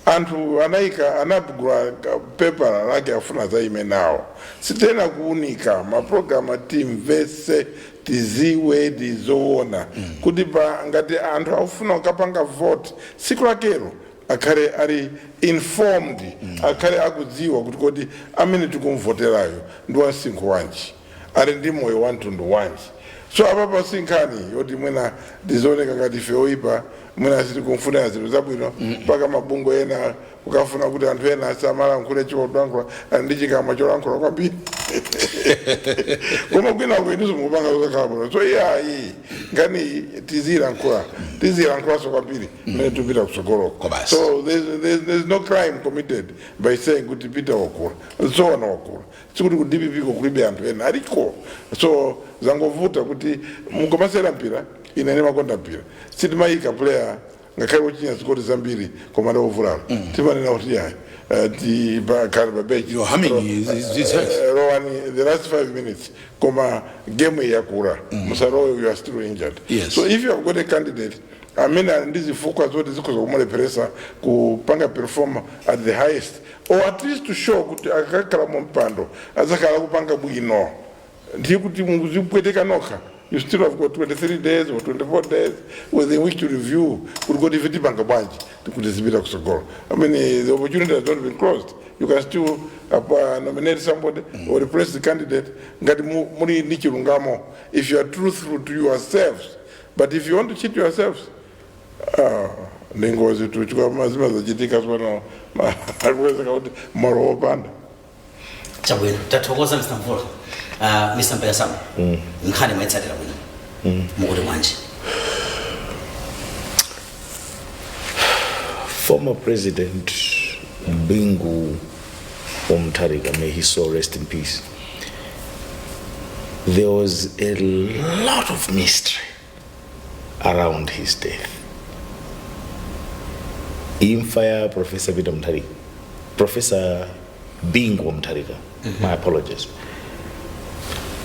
anthu anayika, anagula pepala lake, afuna zaime nawo. Sitena kuunika mapulogalamu, timvese, tiziwe tizoona kuti pa ngati anthu akufuna kukapanga vote siku lakelo akhale ali informed, akhale akudziwa kuti kodi amene tikumvoterayo ndi wamsinkhu wanji. Ali ndi moyo wa mtundu wanji? So apapa si nkhani yoti mwina tizioneka ngati ife oyipa, mwina sitikumfunira zinthu zabwino, mpaka mabungwe ena kukafuna kuti anthu ena asamalankhule chikolankhula, ali ndi chikamwa cholankhula kwambiri, koma kwinako inuso mukupanga zosakhala bwino. So iyayi, nkhani tizilankhula, tizilankhulanso kwambiri mmene tupita kutsogoloko.
Kobasi.
So there's no crime committed by saying kuti Peter wakula. Zoona, wakula. Sikuti ku DPP ko kulibe anthu ena, aliko. So zangovuta kuti mukamasera mpira, ine ndimakonda mpira, sitimayika player ngakhale kuchinya zigoli zambiri koma ndovulala, timanena kuti yayi, ti khale pa bench.
You're humming his health.
Rowani the last 5 minutes, koma game yakura, musarowe, you are still injured. So if you have got a candidate amene ali ndi zifukwa zoti zikhoza kumulepheresa kupanga perform at the highest, or at least to show kuti akakhala mu mpando azakhala kupanga bwino, ndiye kuti muzipweteka nokha. You still have got 23 days or 24 days within which to review kuti kodi ife tipanga bwanji kuti zipita kusogolo. I mean, the opportunity has not been closed. You can still nominate somebody or replace the candidate ngati muli ndi chilungamo, if you are truthful to yourselves. But if you want to cheat yourselves, ah, ndi ngozi tu, chifukwa mazima zachitika pano akuwezeka kuti malo wopanda.
Chabwino, tathokoza, Mr Mvula. Mr Mpekasama, nkhani mwayitsatira bwino, mukuti bwanji?
Former President Bingu Mutharika, may his soul rest in peace. There was a lot of mystery around his death. Imfa ya Professor Peter Mutharika, Professor Bingu Mutharika, my apologies.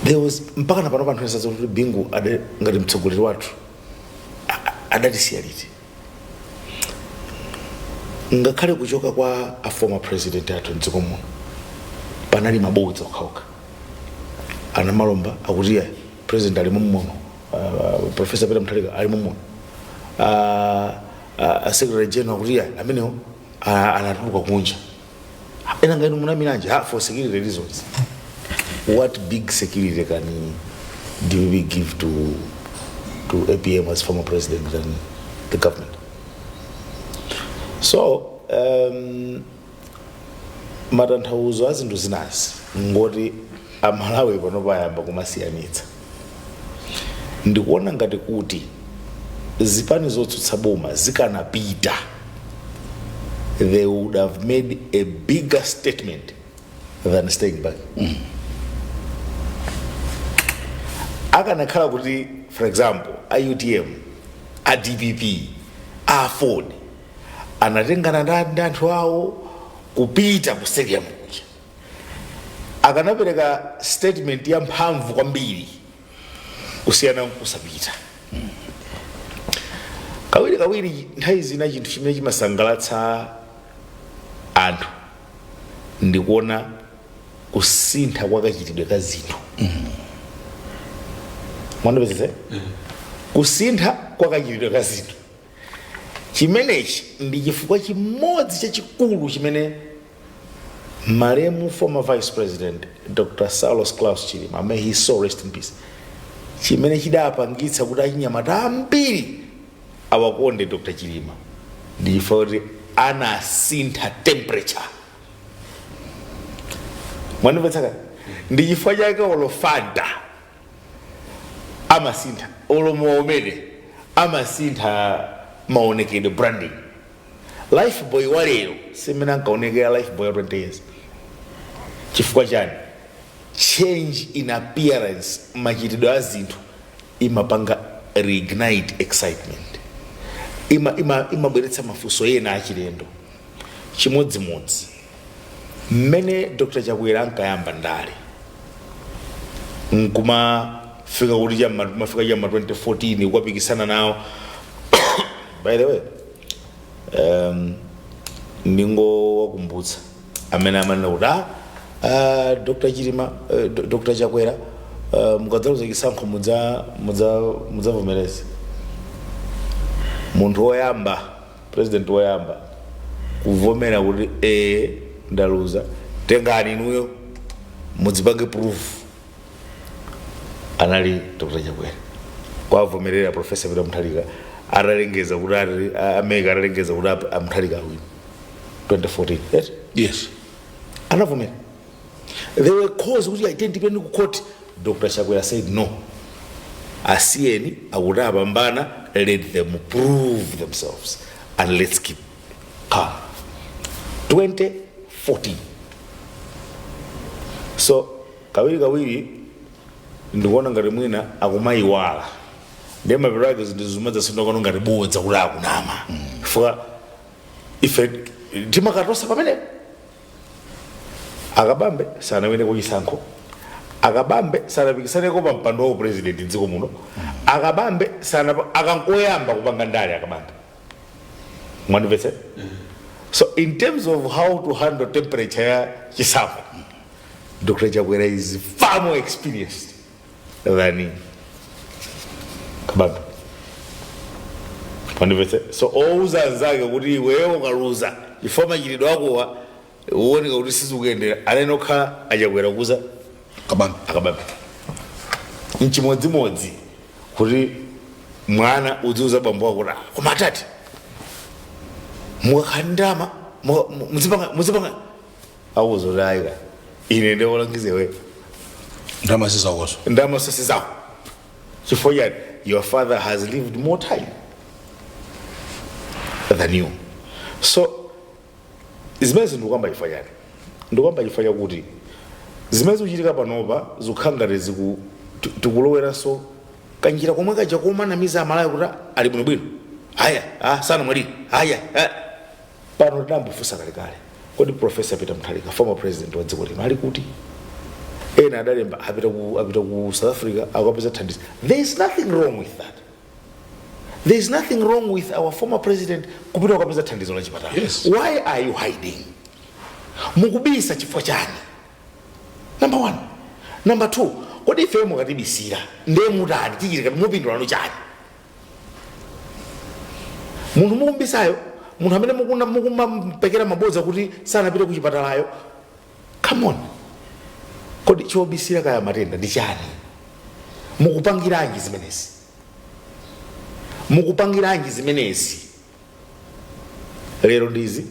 There was mpaka napano panthu ena kuti Bingu ngati mtsogoleri wathu adatisiya liti, ngakhale kuchoka kwa a former president athu mdziko muno panali mabodza okhaokha. Anamalomba akuti iye president ali mumuno, Professor Peter Mutharika ali mumuno, secretary general akuti iye amenewo anatuluka kunja. Ena ngati munamilanji, ha, for security reasons. What big security can DPP give to APM as former president than the government? So matanthauzo a zinthu zinazi ngoti Amalawi pano payamba kumasiyanitsa. Ndikuona ngati kuti zipani zotsutsa boma zikanapita, they would have made a bigger statement than staying back. Akanakhala kuti, for example, a UTM, a DPP, a AFORD anatengana ndi anthu awo kupita ku stadium kuja, akanapereka statement ya mphamvu kwambiri kusiyana nkusapita. Kawiri kawiri, nthawi zina chinthu chimene chimasangalatsa anthu ndikuona kusintha kwa kachitidwe ka zinthu. Mwandipezese? Kusintha kwa kachitidwe ka zinthu chimenechi ndi chifukwa chimodzi chachikulu chimene malemu former Vice President Dr Saulos Klaus Chilima, may his soul rest in peace, chimene chidapangitsa kuti achinyamata ambiri awakonde Dr Chilima ndi chifukwa kuti anasintha temperature. Mwandimvetsa? Ndi chifukwa chake olo Fanta amasintha, olo mowa umene amasintha maonekedwe, branding. Life Boy wa lero simene ankaonekera Life Boy wa 20 years. Chifukwa chani? Change in appearance, machitidwe a zinthu imapanga reignite excitement, imabweretsa mafunso ena achilendo. Chimodzimodzi mmene Dr Chakwera ankayamba ndale nkumafika kuti mafika chamma 2014 kukapikisana nawo. By the way, ndingowakumbutsa amene amanena kuti Dr Chilima, Dr Chakwera, mukadzaluza chisankho mudzavomereze. Munthu woyamba, president woyamba kuvomera kuti ee, ndaluza, tengani inuyo mudzipange proof. Anali Dr Chakwera kwavomerera Professor Peter Mutharika atalengeza kuti a MEC atalengeza kuti a Mutharika awina 2014, right?
Yes.
Anavomera. There were calls kuti identipeni ku court. Dr Chakwera said no, asiyeni, akuti apambana, let them prove themselves and let's keep calm. 2014. So kawiri kawiri ndikuona ngati mwina akumayiwala, ndiye mapeto ake zinthu zimadzasinda ngati bodza kuti akunama, chifukwa ife timakatosa pamenepo. Akabambe sanawine kuchisankho, Akabambe sanapikisaneko pa mpando wa president mdziko muno, Akabambe sana akankoyamba kupanga ndale Akabambe. Mwandimvetse? So in terms of how to handle temperature ya chisankho, Dr Chakwera is far more experienced than Kabambe. Mwandimvetse? So ouza anzake kuti iweyo ukaluza chifukwa machitidwe akowa uoneka kuti sizikuyendera, anene okhala Achakwera kuza
Kabambe.
Akabambe nchimodzimodzi kuti mwana udziuza bambo wako kuti, "Ah, koma atati mukakhandama muzipanga muzipanga," auza kuti, "Ayika, ine ndiolangizewe."
Ndalama zizawozo.
Ndalama zawo, chifukwa chani? Your father has lived more time than you. So zimene ndikuyamba chifukwa chani? Ndikuyamba chifukwa chakuti zimene zikuchitika panopa zikukhala ngati tikuloweranso kanjira komwe kaja komanamiza Amalawi kuti ali bwinobwino, aya, ah, sanamwalire, aya, ah. Pano tinambofunsa kalekale, kodi Professor Peter Mutharika, former president wa dziko lino, ali kuti? Ena adalemba apita ku South Africa akapeza thandizo. There is nothing wrong with that. There is nothing wrong with our former president kupita kukapeza thandizo la chipatala. Why are you hiding? Mukubisa chifukwa chani? Number one. Number two, kodi ife mukatibisira ndiye mutani? Tichitika mupindulano chani? Munthu mukumbisayo, munthu amene mukumampekera mabodza kuti sanapite ku chipatalayo, come on, kodi chobisira kaya matenda ndi chani? Mukupangiranji zimenezi? Mukupangiranji zimenezi? Lero ndizi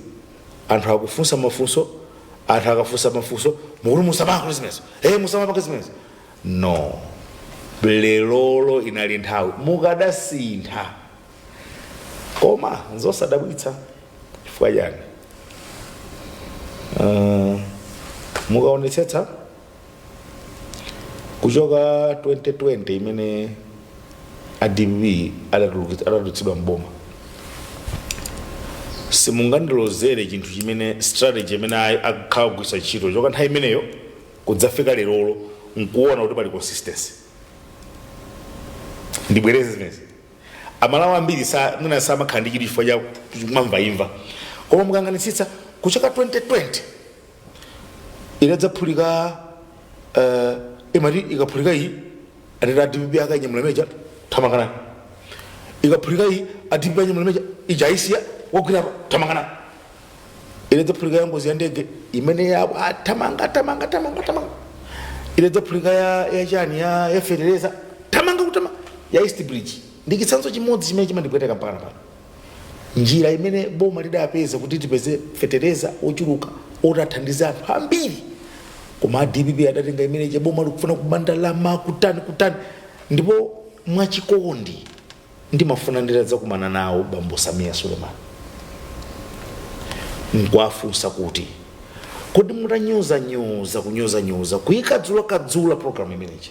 anthu akufunsa mafunso. Anthu akafunsa mafunso mukuti musamayankhule zimenezo, hey, musamapange zimenezo. No, lerolo inali nthawi mukadasintha. Koma nzosadabwitsa. Chifukwa chani? Mukaonetsetsa kuchoka 2020 imene a DPP adatulutsidwa mboma, simungandilozere chinthu chimene, strategy imene akhala kugwiritsa ntchito choka nthawi imeneyo kudzafika lerolo nkuona kuti pali consistency. Ndibwereze zimenezi. Amalawi ambiri mwina samakhala ndi chidwi chifukwa cha kumamvaimva, koma mukang'anitsitsa kuchoka 2020 inadzaphulika, imati ikaphulika iyi atati a DPP akanyamula meja thamangana, ikaphulika iyi a DPP anyamula meja ija aisiya wagwira thamangana. Inadzaphulika ya ngozi ya ndege imene ya thamanga thamanga thamanga thamanga. Inadzaphulika ya chani, ya fetereza, thamanga kutama. Ya East Bridge ndi chitsanzo chimodzi chimene chimandipweteka mpaka pano. Njira imene boma lidapeza kuti tipeze fetereza ochuluka oti athandize anthu ambiri, koma a DPP adatenga imene boma likufuna kubandalama kutani kutani. Ndipo mwachikondi ndimafuna nditadzakumana nawo bambo Samia Suleiman nkwafunsa kuti, kodi mutanyozanyoza, kunyozanyoza, kuyikadzulakadzula program imeneyi,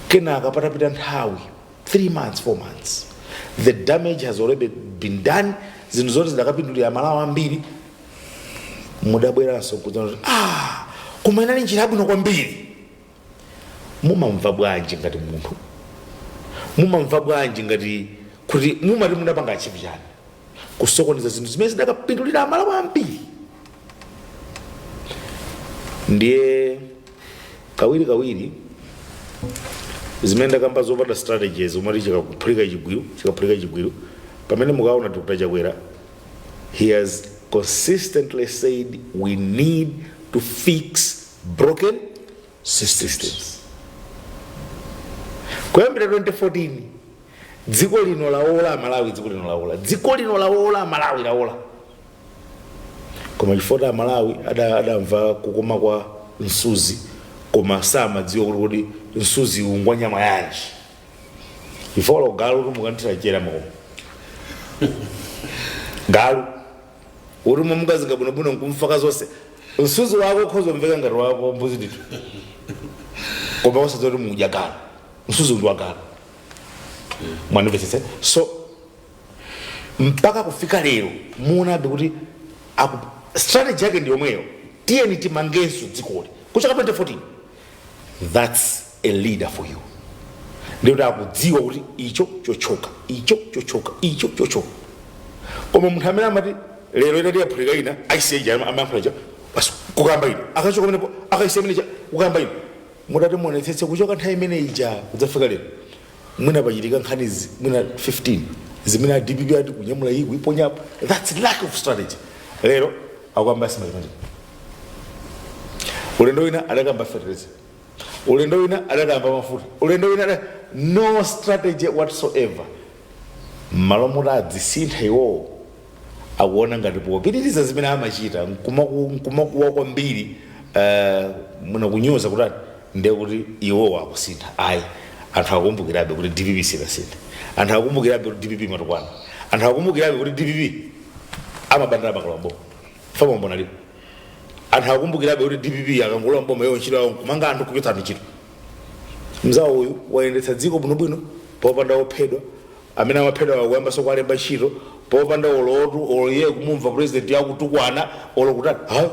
kenaka patapita nthawi 3 months, 4 months, the damage has already been done, zinthu zoti zidakapindulira Malawi ambiri, mudabweranso kudzana kuti, ah, koma inali njira yabwino kwambiri, mumamva bwanji ngati munthu? Mumamva bwanji ngati kuti mumati mudapanga achieve chani kusokoneza zinthu zimene zidakapindulira Amalawi ambiri? Ndiye kawiri kawiri zimene ndakamba zopanda strategies, umati chikaphulika chigwiru, chikaphulika chigwiru. Pamene mukaona Dr Chakwera, he has consistently said we need to fix broken
systems.
Systems. Kuyambira 2014 dziko lino laola, Malawi, dziko lino laola, dziko lino laola, Malawi laola. Koma chifukwa Malawi adamva kukoma kwa msuzi, koma samadziwa kuti msuzi ungwa nyama yanji. Chifukwa galu kuti mukanthira chera makoma, galu kuti mumukazinga bwinobwino nkumfaka zonse, msuzi wako ukhoza kumveka ngati wako mbuzi ndithu, koma osadziwa kuti mudya galu, msuzi ndi wa galu. Mwandimvetsetse? So mpaka kufika lero muonabe kuti strategy yake ndi yomweyo: tiyeni timangenso dzikoli. Kuchoka 2014, that's a leader for you. Ndikuti akudziwa kuti icho chochoka, icho chochoka, icho chochoka. Koma munthu amene amati lero itati yaphulika ina, aisiya ija, amayankhula ija basi, kukamba ina, akachoka pamenepo akaisiya imene ija, kukamba ina. Mutati muonetsetse, kuchoka nthawi imene ija kudzafika lero, mwina pachitika nkhani mwina 15 zimene a DPP ati kunyamula iyi kuiponyapo. That's lack of strategy. Lero akuyamba Smartmatic, ulendo wina adakamba fertilizer, ulendo wina adakamba mafuta, ulendo wina no strategy whatsoever. Mmalo moti adzisintha iwowo, akuona ngati popitiriza zimene amachita nkumakuwa kwambiri, mwina kunyoza kutani, ndiye kuti iwowo akusintha. Ayi, anthu akumbukirabe kuti DPP sinasintha. Anthu akumbukirabe kuti DPP matukwana. Anthu akumbukirabe kuti DPP amabandala makalo mboma famambona lipo. Anthu akumbukirabe kuti DPP akangolowa mboma iwo ntchito yawo nkumanga anthu, kuchotsa anthu ntchito. Mzawo uyu wayendetsa dziko bwinobwino popanda ophedwa. Amene amaphedwa akuyambanso kuwalemba ntchito, popanda olotu olo iye kumumva president yakutukwana olo kutani, hayi.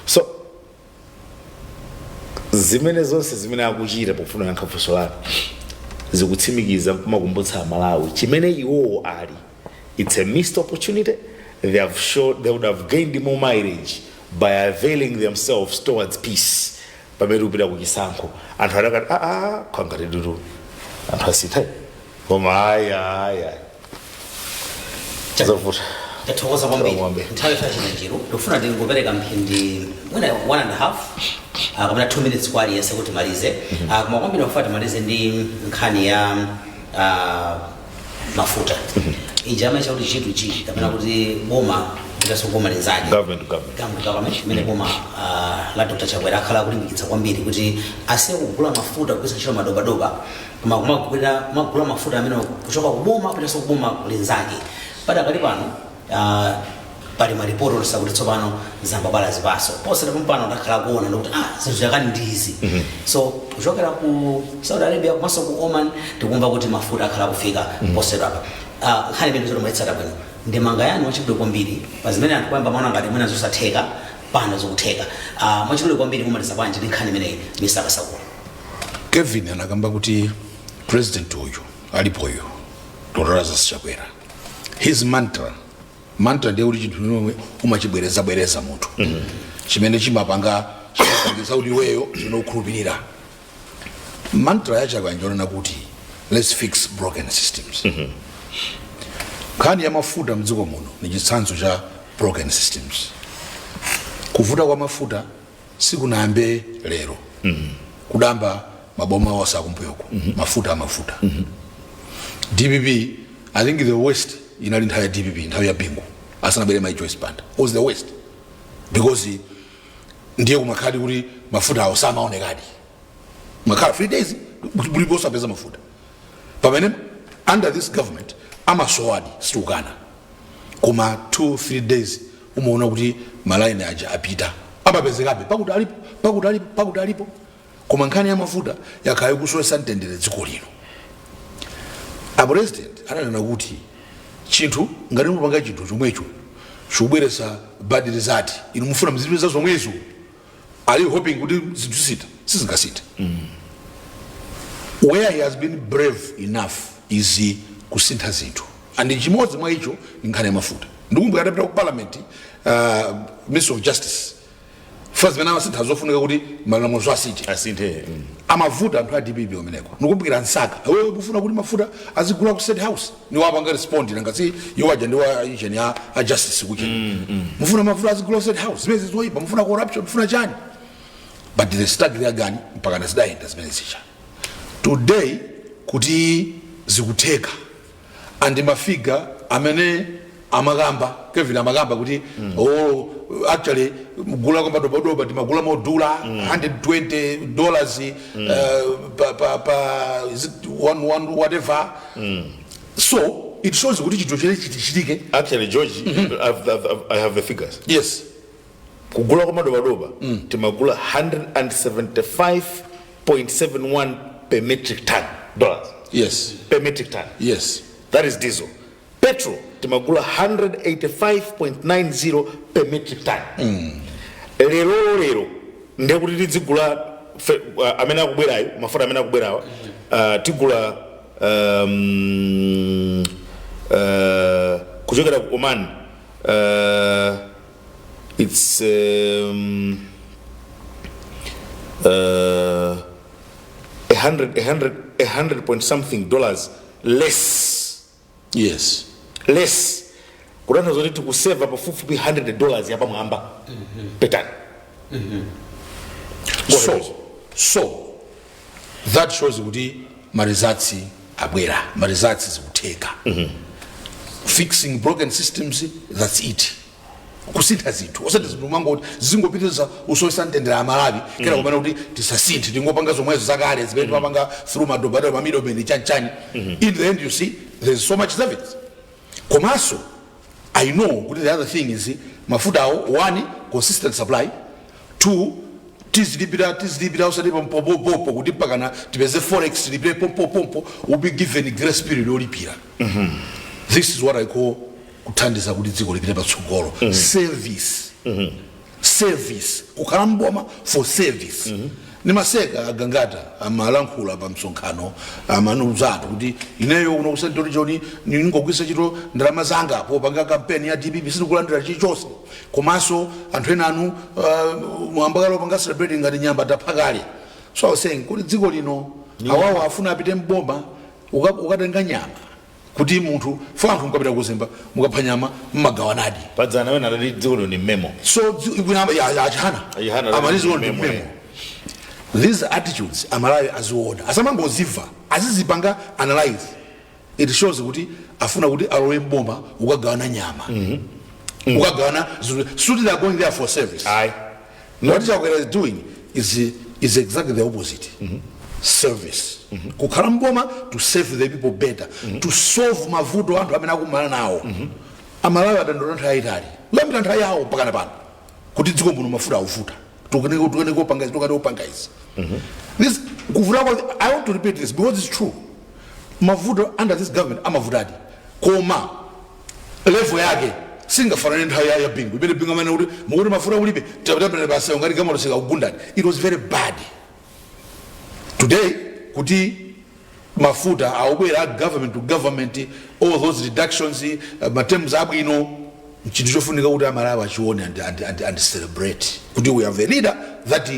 So zimene zonse zimene akuchita, pofuna yankha funso lanu, zikutsimikiza kumakumbutsa Amalawi chimene iwowo ali. It's a missed opportunity. They have showed they would have gained more mileage by availing themselves towards peace. Pamene kupita kuchisankho, anthu adakati, "Aa, khangati dudu anthu asintha." Koma ayi, ayi, ayi, zovuta.
Tathokoza kwambiri.
Kwambiri.
Nthawi yachina njiru, ndikufuna ndingopereka mphindi mwina 1.5 kapena 2 minutes kwa aliyense kuti timalize. Koma kwambiri ndikufuna timalize ndi nkhani ya mafuta ija amaitcha kuti G2G, kapena kuti boma kupitanso boma linzake.
Government to government.
Government to government, imene boma la Dr Chakwera akhala akulimbikitsa kwambiri kuti asiye kugula mafuta kugwiritsa ntchito madobadoba, koma kumagula mafuta amene kuchoka kuboma kupitanso kuboma linzake. Padakali pano pali maripoti onesa kuti tsopano zambabala zipaso posera pompano. Ndakhala kuona ndikuti zinthu zakani ndi izi. So kuchokera ku Saudi Arabia komanso ku Oman tikumva kuti mafuta akhala kufika posera apa. Nkhani imene zoti mwayitsata bwino, ndemanga yanu mwachidule kwambiri pa zimene anthu kuyamba maona ngati mwina zosatheka, pano zikutheka. Mwachidule kwambiri, mumaliza bwanji ndi nkhani imeneyi, Mr Kasakula?
Kevin anakamba kuti president uyu alipoyu, Dr Lazarus Chakwera, his mantra, mantra ndiye kuti chinthu chomwe umachibwereza bwereza munthu, chimene chimapanga, chimapangisa kuti iweyo chimene ukhulupirira. Mantra ya Chakwera njonena kuti let's fix broken systems. Nkhani ya mafuta mdziko muno ni chitsanzo cha broken systems. Kuvuta kwa mafuta sikunayambe lero, kudamba maboma onse akumbuyoko. Mafuta amafuta DPP, I think the worst inali nthawi ya DPP, nthawi ya Bingu asanabwere mai Joyce Banda, was the worst, because ndiye kumakhali kuti mafuta awo samaonekadi, makhala 3 days bulipo osapeza mafuta. Pamene under this government amasowadi, sitikukana, koma 2 3 days umaona kuti malaini aja apita, amapezekabe, pakuti alipo, pakuti alipo, pakuti alipo. Koma nkhani ya mafuta yakhala ikusowetsa mtendere dziko lino. A president ananena kuti chinthu ngati mupanga chinthu chomwecho chikubweretsa bad result, inu mufuna mzipeza zomwezo, are you hoping kuti zinthu zisintha? Sizingasintha. Where he has been brave enough is kusintha zinthu, and chimodzi mwa icho ni nkhani ya mafuta. Ndikumbukira atapita ku parliament, Minister of Justice, fa zimene amasintha zofunika kuti malamulo asinthe.
Asinthe.
Amavuta anthu a DPP umeneko. Ndikumbukira Nsaka, wewe kufuna kuti mafuta azigula ku State House, niwapanga respond, nangasi iwo aja ndiwa engine ya a justice kucheni, mufuna mafuta azigula ku State House, zimene zoyipa, mufuna corruption, mufuna chani? But they stuck their gun mpaka nazidayenda zimene zicha. Today Kuti zikutheka, and ma figure amene amakamba Kevin, amakamba kuti oh, actually mgula kwa madobadoba timagula modula $120 pa is it one one whatever. So it shows kuti chinthu chene chichitike.
Actually, George, I have the figures.
Yes.
Kugula kwa madobadoba timagula 175.71 per metric ton dollars. Per metric ton. That is diesel. Petrol timagula 185.90 per metric ton. Lero lero ndekuti tidzigula amene akubwerayo, mafuta amene akubwerawa, tigula kuchokera ku Oman, it's 100 point something dollars less. Less, kutanthauza kuti tikuseva pafupifupi $100 yapamwamba per ton. Go ahead.
So that shows kuti ma results abwera, ma results zikutheka. Fixing broken systems, that's it. Kusintha zinthu, osati zinthu mangoti zingopitiriza usowesa mtendere Amalawi, kena kumene kuti tisasinthe, tingopanga zomwezo zakale zimene timapanga through madobado, ma middlemen, chanichani. In the end, you see there's so much savings. Komanso I know kuti the other thing is mafuta awo, one, consistent supply; two, tizilipira, tizilipira usati pompopopopo kuti mpakana tipeze forex tilipire pompopompo. Will be given grace period yolipira. This is what I call kuthandiza kuti dziko lipite patsogolo. Service, service, kukhala mboma for service. Nimaseka agangata amalankhula pa msonkhano, amanuzatu kuti ineyo kuno ku Central Region ningogwisa ntchito ndalama zanga popanga kampeni ya DPP, sindikulandira chilichonse. Komanso anthu ena anu mwambakale opanga celebrating ngati nyamba taphakale. So I was saying kuti dziko lino awawo afuna apite mboma ukatenga nyama kuti munthu fo anthu mukapita kuzimba mukapha nyama mmagawanadi.
Padzana wena adati dziko lino ni memo.
So achihana.
Achihana.
Amaliziko ndi
memo,
memo. These attitudes Amalawi aziona, asamangozimva, azizipanga analyze. It shows kuti afuna kuti alowe mboma ukagawana nyama, ukagawana zinthu. So they are going there for service.
Ayi.
What Chakwera is doing is exactly the opposite. Service, kukhala mboma to serve the people better, to solve mavuto anthu amene akumana nawo. Amalawi adandaula nthawi yayitali, kuyambira nthawi yawo mpakana pano, kuti dziko muno mafuta akuvuta, tukaneko kupanga izi, tukaneko kupanga izi. This kuvuta kwa, I want to repeat this because it's true, mavuto under this government amavutadi, koma level yake singafanane nthawi ya Bingu, imene Bingu amene kuti mukuti mafuta kulibe, tapitapita pasewo ngati gamaloseka kugundani. It was very bad. Today kuti mafuta akubwera, government to government, all those reductions, ma terms abwino, chinthu chofunika kuti Amalawi achione and celebrate kuti we have a leader that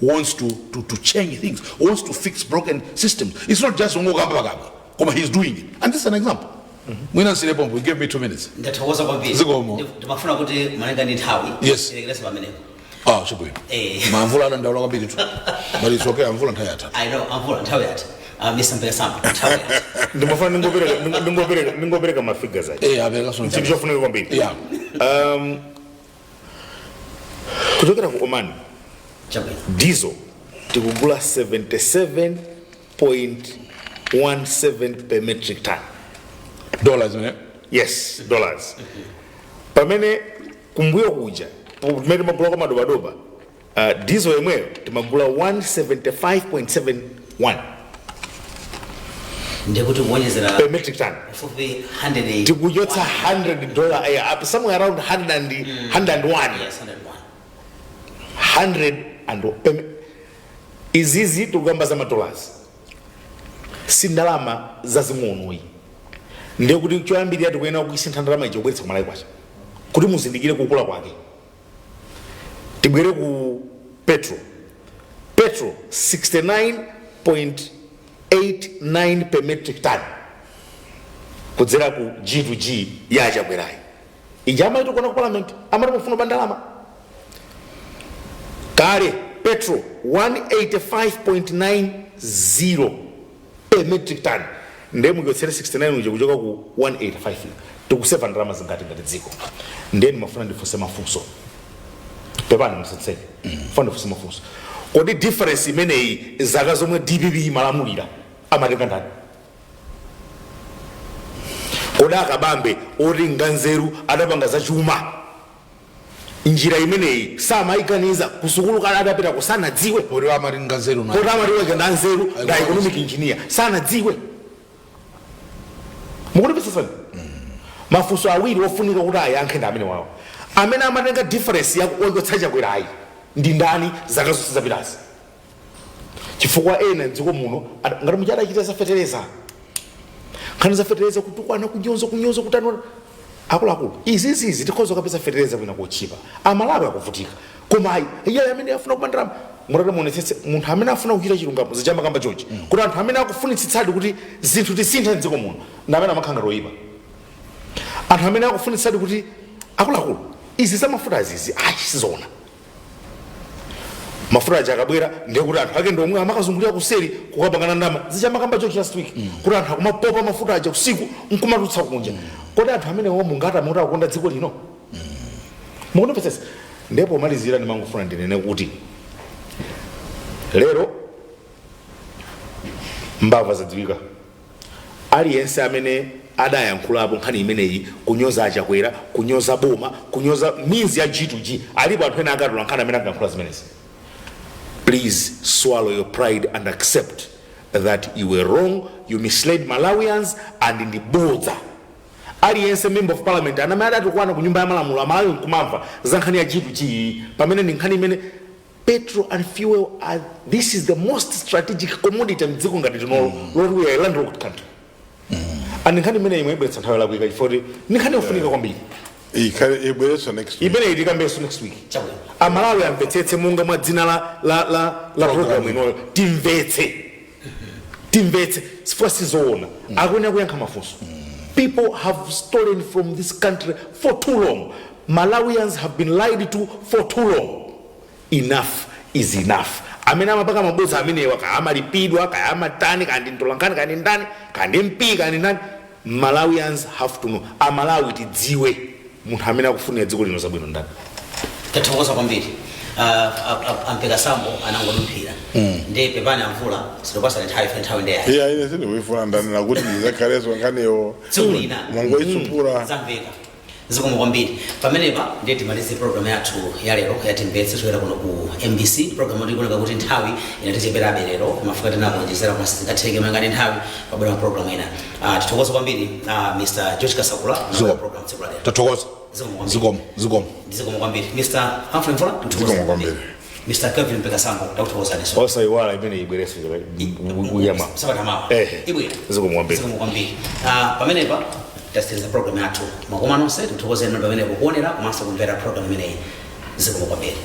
wants to change things, wants to fix broken systems. It's not just ungokamba pakamba, koma he's doing it, and this is an example. Mwina nsilepompo, give me 2 minutes.
Ndathokoza kwambiri.
Zikomo.
Ndimafuna kuti malinga ndi nthawi tilekerese pamenepo.
Ah, chabwino. Mamvula adandaula kwambiri tu, but it's okay, amvula nthawi yatha.
I know, amvula nthawi yatha. Mr Mpekasamba, nthawi yatha.
Ndimafuna ndingopereka ma figures aja.
Eh, apereka sono.
Chinthu chofunika kwambiri. Kuchokera ku Oman, diesel tikugula 77.17 per metric ton.
Dollars, ne?
Yes, dollars. Pamene kumbuyo kuja pamene timagula kwa madobadoba, diesel yemweyo timagula 175.71
Ndikuti kuonjezera
per metric ton.
Pafupi 100.
Tikuchotsa $100, up somewhere around 100 and 101.
Yes, 101.
100 and izizi tikukamba za ma dollars, si ndalama zazing'onoyi. Ndiye kuti choyambirira tikuyenera kuisintha ndalama ija kubweretsa kumalawi kwacha kuti muzindikire kukula kwake. Tibwere ku petrol. Petrol 69.89 per metric ton kudzera ku G to G ya Chakwerayi ija amati kuona ku parliament amati mufuna bandalama kale. Petrol 185.90 per Per metric ton. Ndiye muchotsere 69 uja kuchoka ku 185, tikuseva ndalama zingati ngati dziko? Ndiye ndimafuna ndifunse mafunso. Pepani, musatseke, funa ndifunse mafunso. Kodi difference imeneyi, zaka zomwe DPP imalamulira, amatenga ndani? Kodi akabambe oti nganzeru, adapanga zachuma, njira imeneyi samayiganiza kusukulu kale adapita kusanadziwe?
Poti amati nganzeru na
Poti amati wake ndanzeru, nda economic engineer, sanadziwe? Mukundipesesani? Mafunso awiri ofunika kuti ayankhe ndi amene wawo. Amene amatenga difference yakuochotsa Chakwerayi ndi ndani zaka zonse zapitazi? Chifukwa ena mdziko muno ngati muja adachita za fetereza, nkhani za fetereza, kutukwana, kunyoza, kunyoza, kutani. Akuluakulu, izizizi tikhoza kupeza fetereza kwina kochipa, Amalawi akuvutika, koma ayi, iye amene afuna kuba ndalama. Mutati muonetsetse, munthu amene afuna kuchita chilungamo, zichamakamba chonchi, kuti anthu amene akufunitsitsadi kuti zinthu tisinthe mdziko muno ndi amene amakhala ngati oyipa. Anthu amene akufunitsitsadi kuti akuluakulu, izi zamafuta azizi, ayi, sizoona, mafuta aja akabwera, ndiye kuti anthu ake ndiomwe amakazungulira kuseri kukapangana ndalama. Zichamakamba chonchi last week kuti anthu akumapopa mafuta aja usiku nkumatulutsa kunja. Kodi anthu amenewo mungati amati akukonda dziko lino? Mukundipesesa? Ndipo pomalizira, ndimangofuna ndinene kuti lero mbava zadziwika. Aliyense amene adayankhulapo nkhani imeneyi, kunyoza Achakwera, kunyoza boma, kunyoza means ya G2G, alipo anthu ena akatula nkhani amene akayankhula zimenezi, please swallow your pride and accept that you were wrong, you misled Malawians and ndi bodza. Aliyense member of parliament anamene adatukwana ku Nyumba ya Malamulo, Amalawi nkumamva za nkhani ya G2G, pamene ndi nkhani imene petrol and fuel are, this is the most strategic commodity mdziko ngati tinolo loti we are a landlocked country, and nkhani imene imwe ibweretsa nthawi yolakwika, chifukwa kuti ndi nkhani yofunika kwambiri.
Ikhale ibweretso next week.
Imene itikambenso next week.
Chabwino.
Amalawi amvetsetse monga mwa dzina la program inoyo. Timvetse, timvetse, chifukwa sizoona. Akuyenera kuyankha mafunso. People have stolen from this country for too long. Malawians have been lied to for too long. Enough is enough. Amene amapaka mabodza amenewa, kaya amalipidwa, kaya amatani, kaya ndi mtolankhani, kaya ndi ndani, kaya ndi MP, kaya ndi ndani, Malawians have to know. Amalawi tidziwe munthu amene akufunira dziko lino zabwino ndani.
Tathokoza kwambiri. Ampeka sambo anangodumphira ndi pepani, amvula sitopasana nthawi, ife nthawi ndeyayi.
Iya, ine sindikuifuna, ndanena kuti ndizakhalenso nkhaniyo.
Tsiku lina.
Mwangoitsupula.
Zamveka, zikomo kwambiri. Pamenepa ndiye timalize program yathu ya lero yatimvetse toyera kuno ku MBC. Program yoti ikuoneka kuti nthawi inaticheperabe lero, kumafika tinakuonjezera, koma sizingatheke mangani nthawi pabwera ma program ena. Tithokoze kwambiri Mr George Kasakula.
Zikomo.
Program tsiku la lero.
Tathokoza.
Zikomo kwambiri.
Zikomo, zikomo.
Zikomo kwambiri, Mr Humphrey Mvula, tithokoze.
Zikomo kwambiri.
Mr Kevin Mpekasambo, takuthokozaniso.
Osayiwala, imene ibwereso kuyama.
Sabata mawa.
Ehe.
Ibwera.
Zikomo kwambiri.
Zikomo kwambiri. Pamenepa tasiriza program yathu. Mwakoma nonse, tikuthokozeni pamenepo kuonera komanso kumvera program imeneyi. Zikomo kwambiri.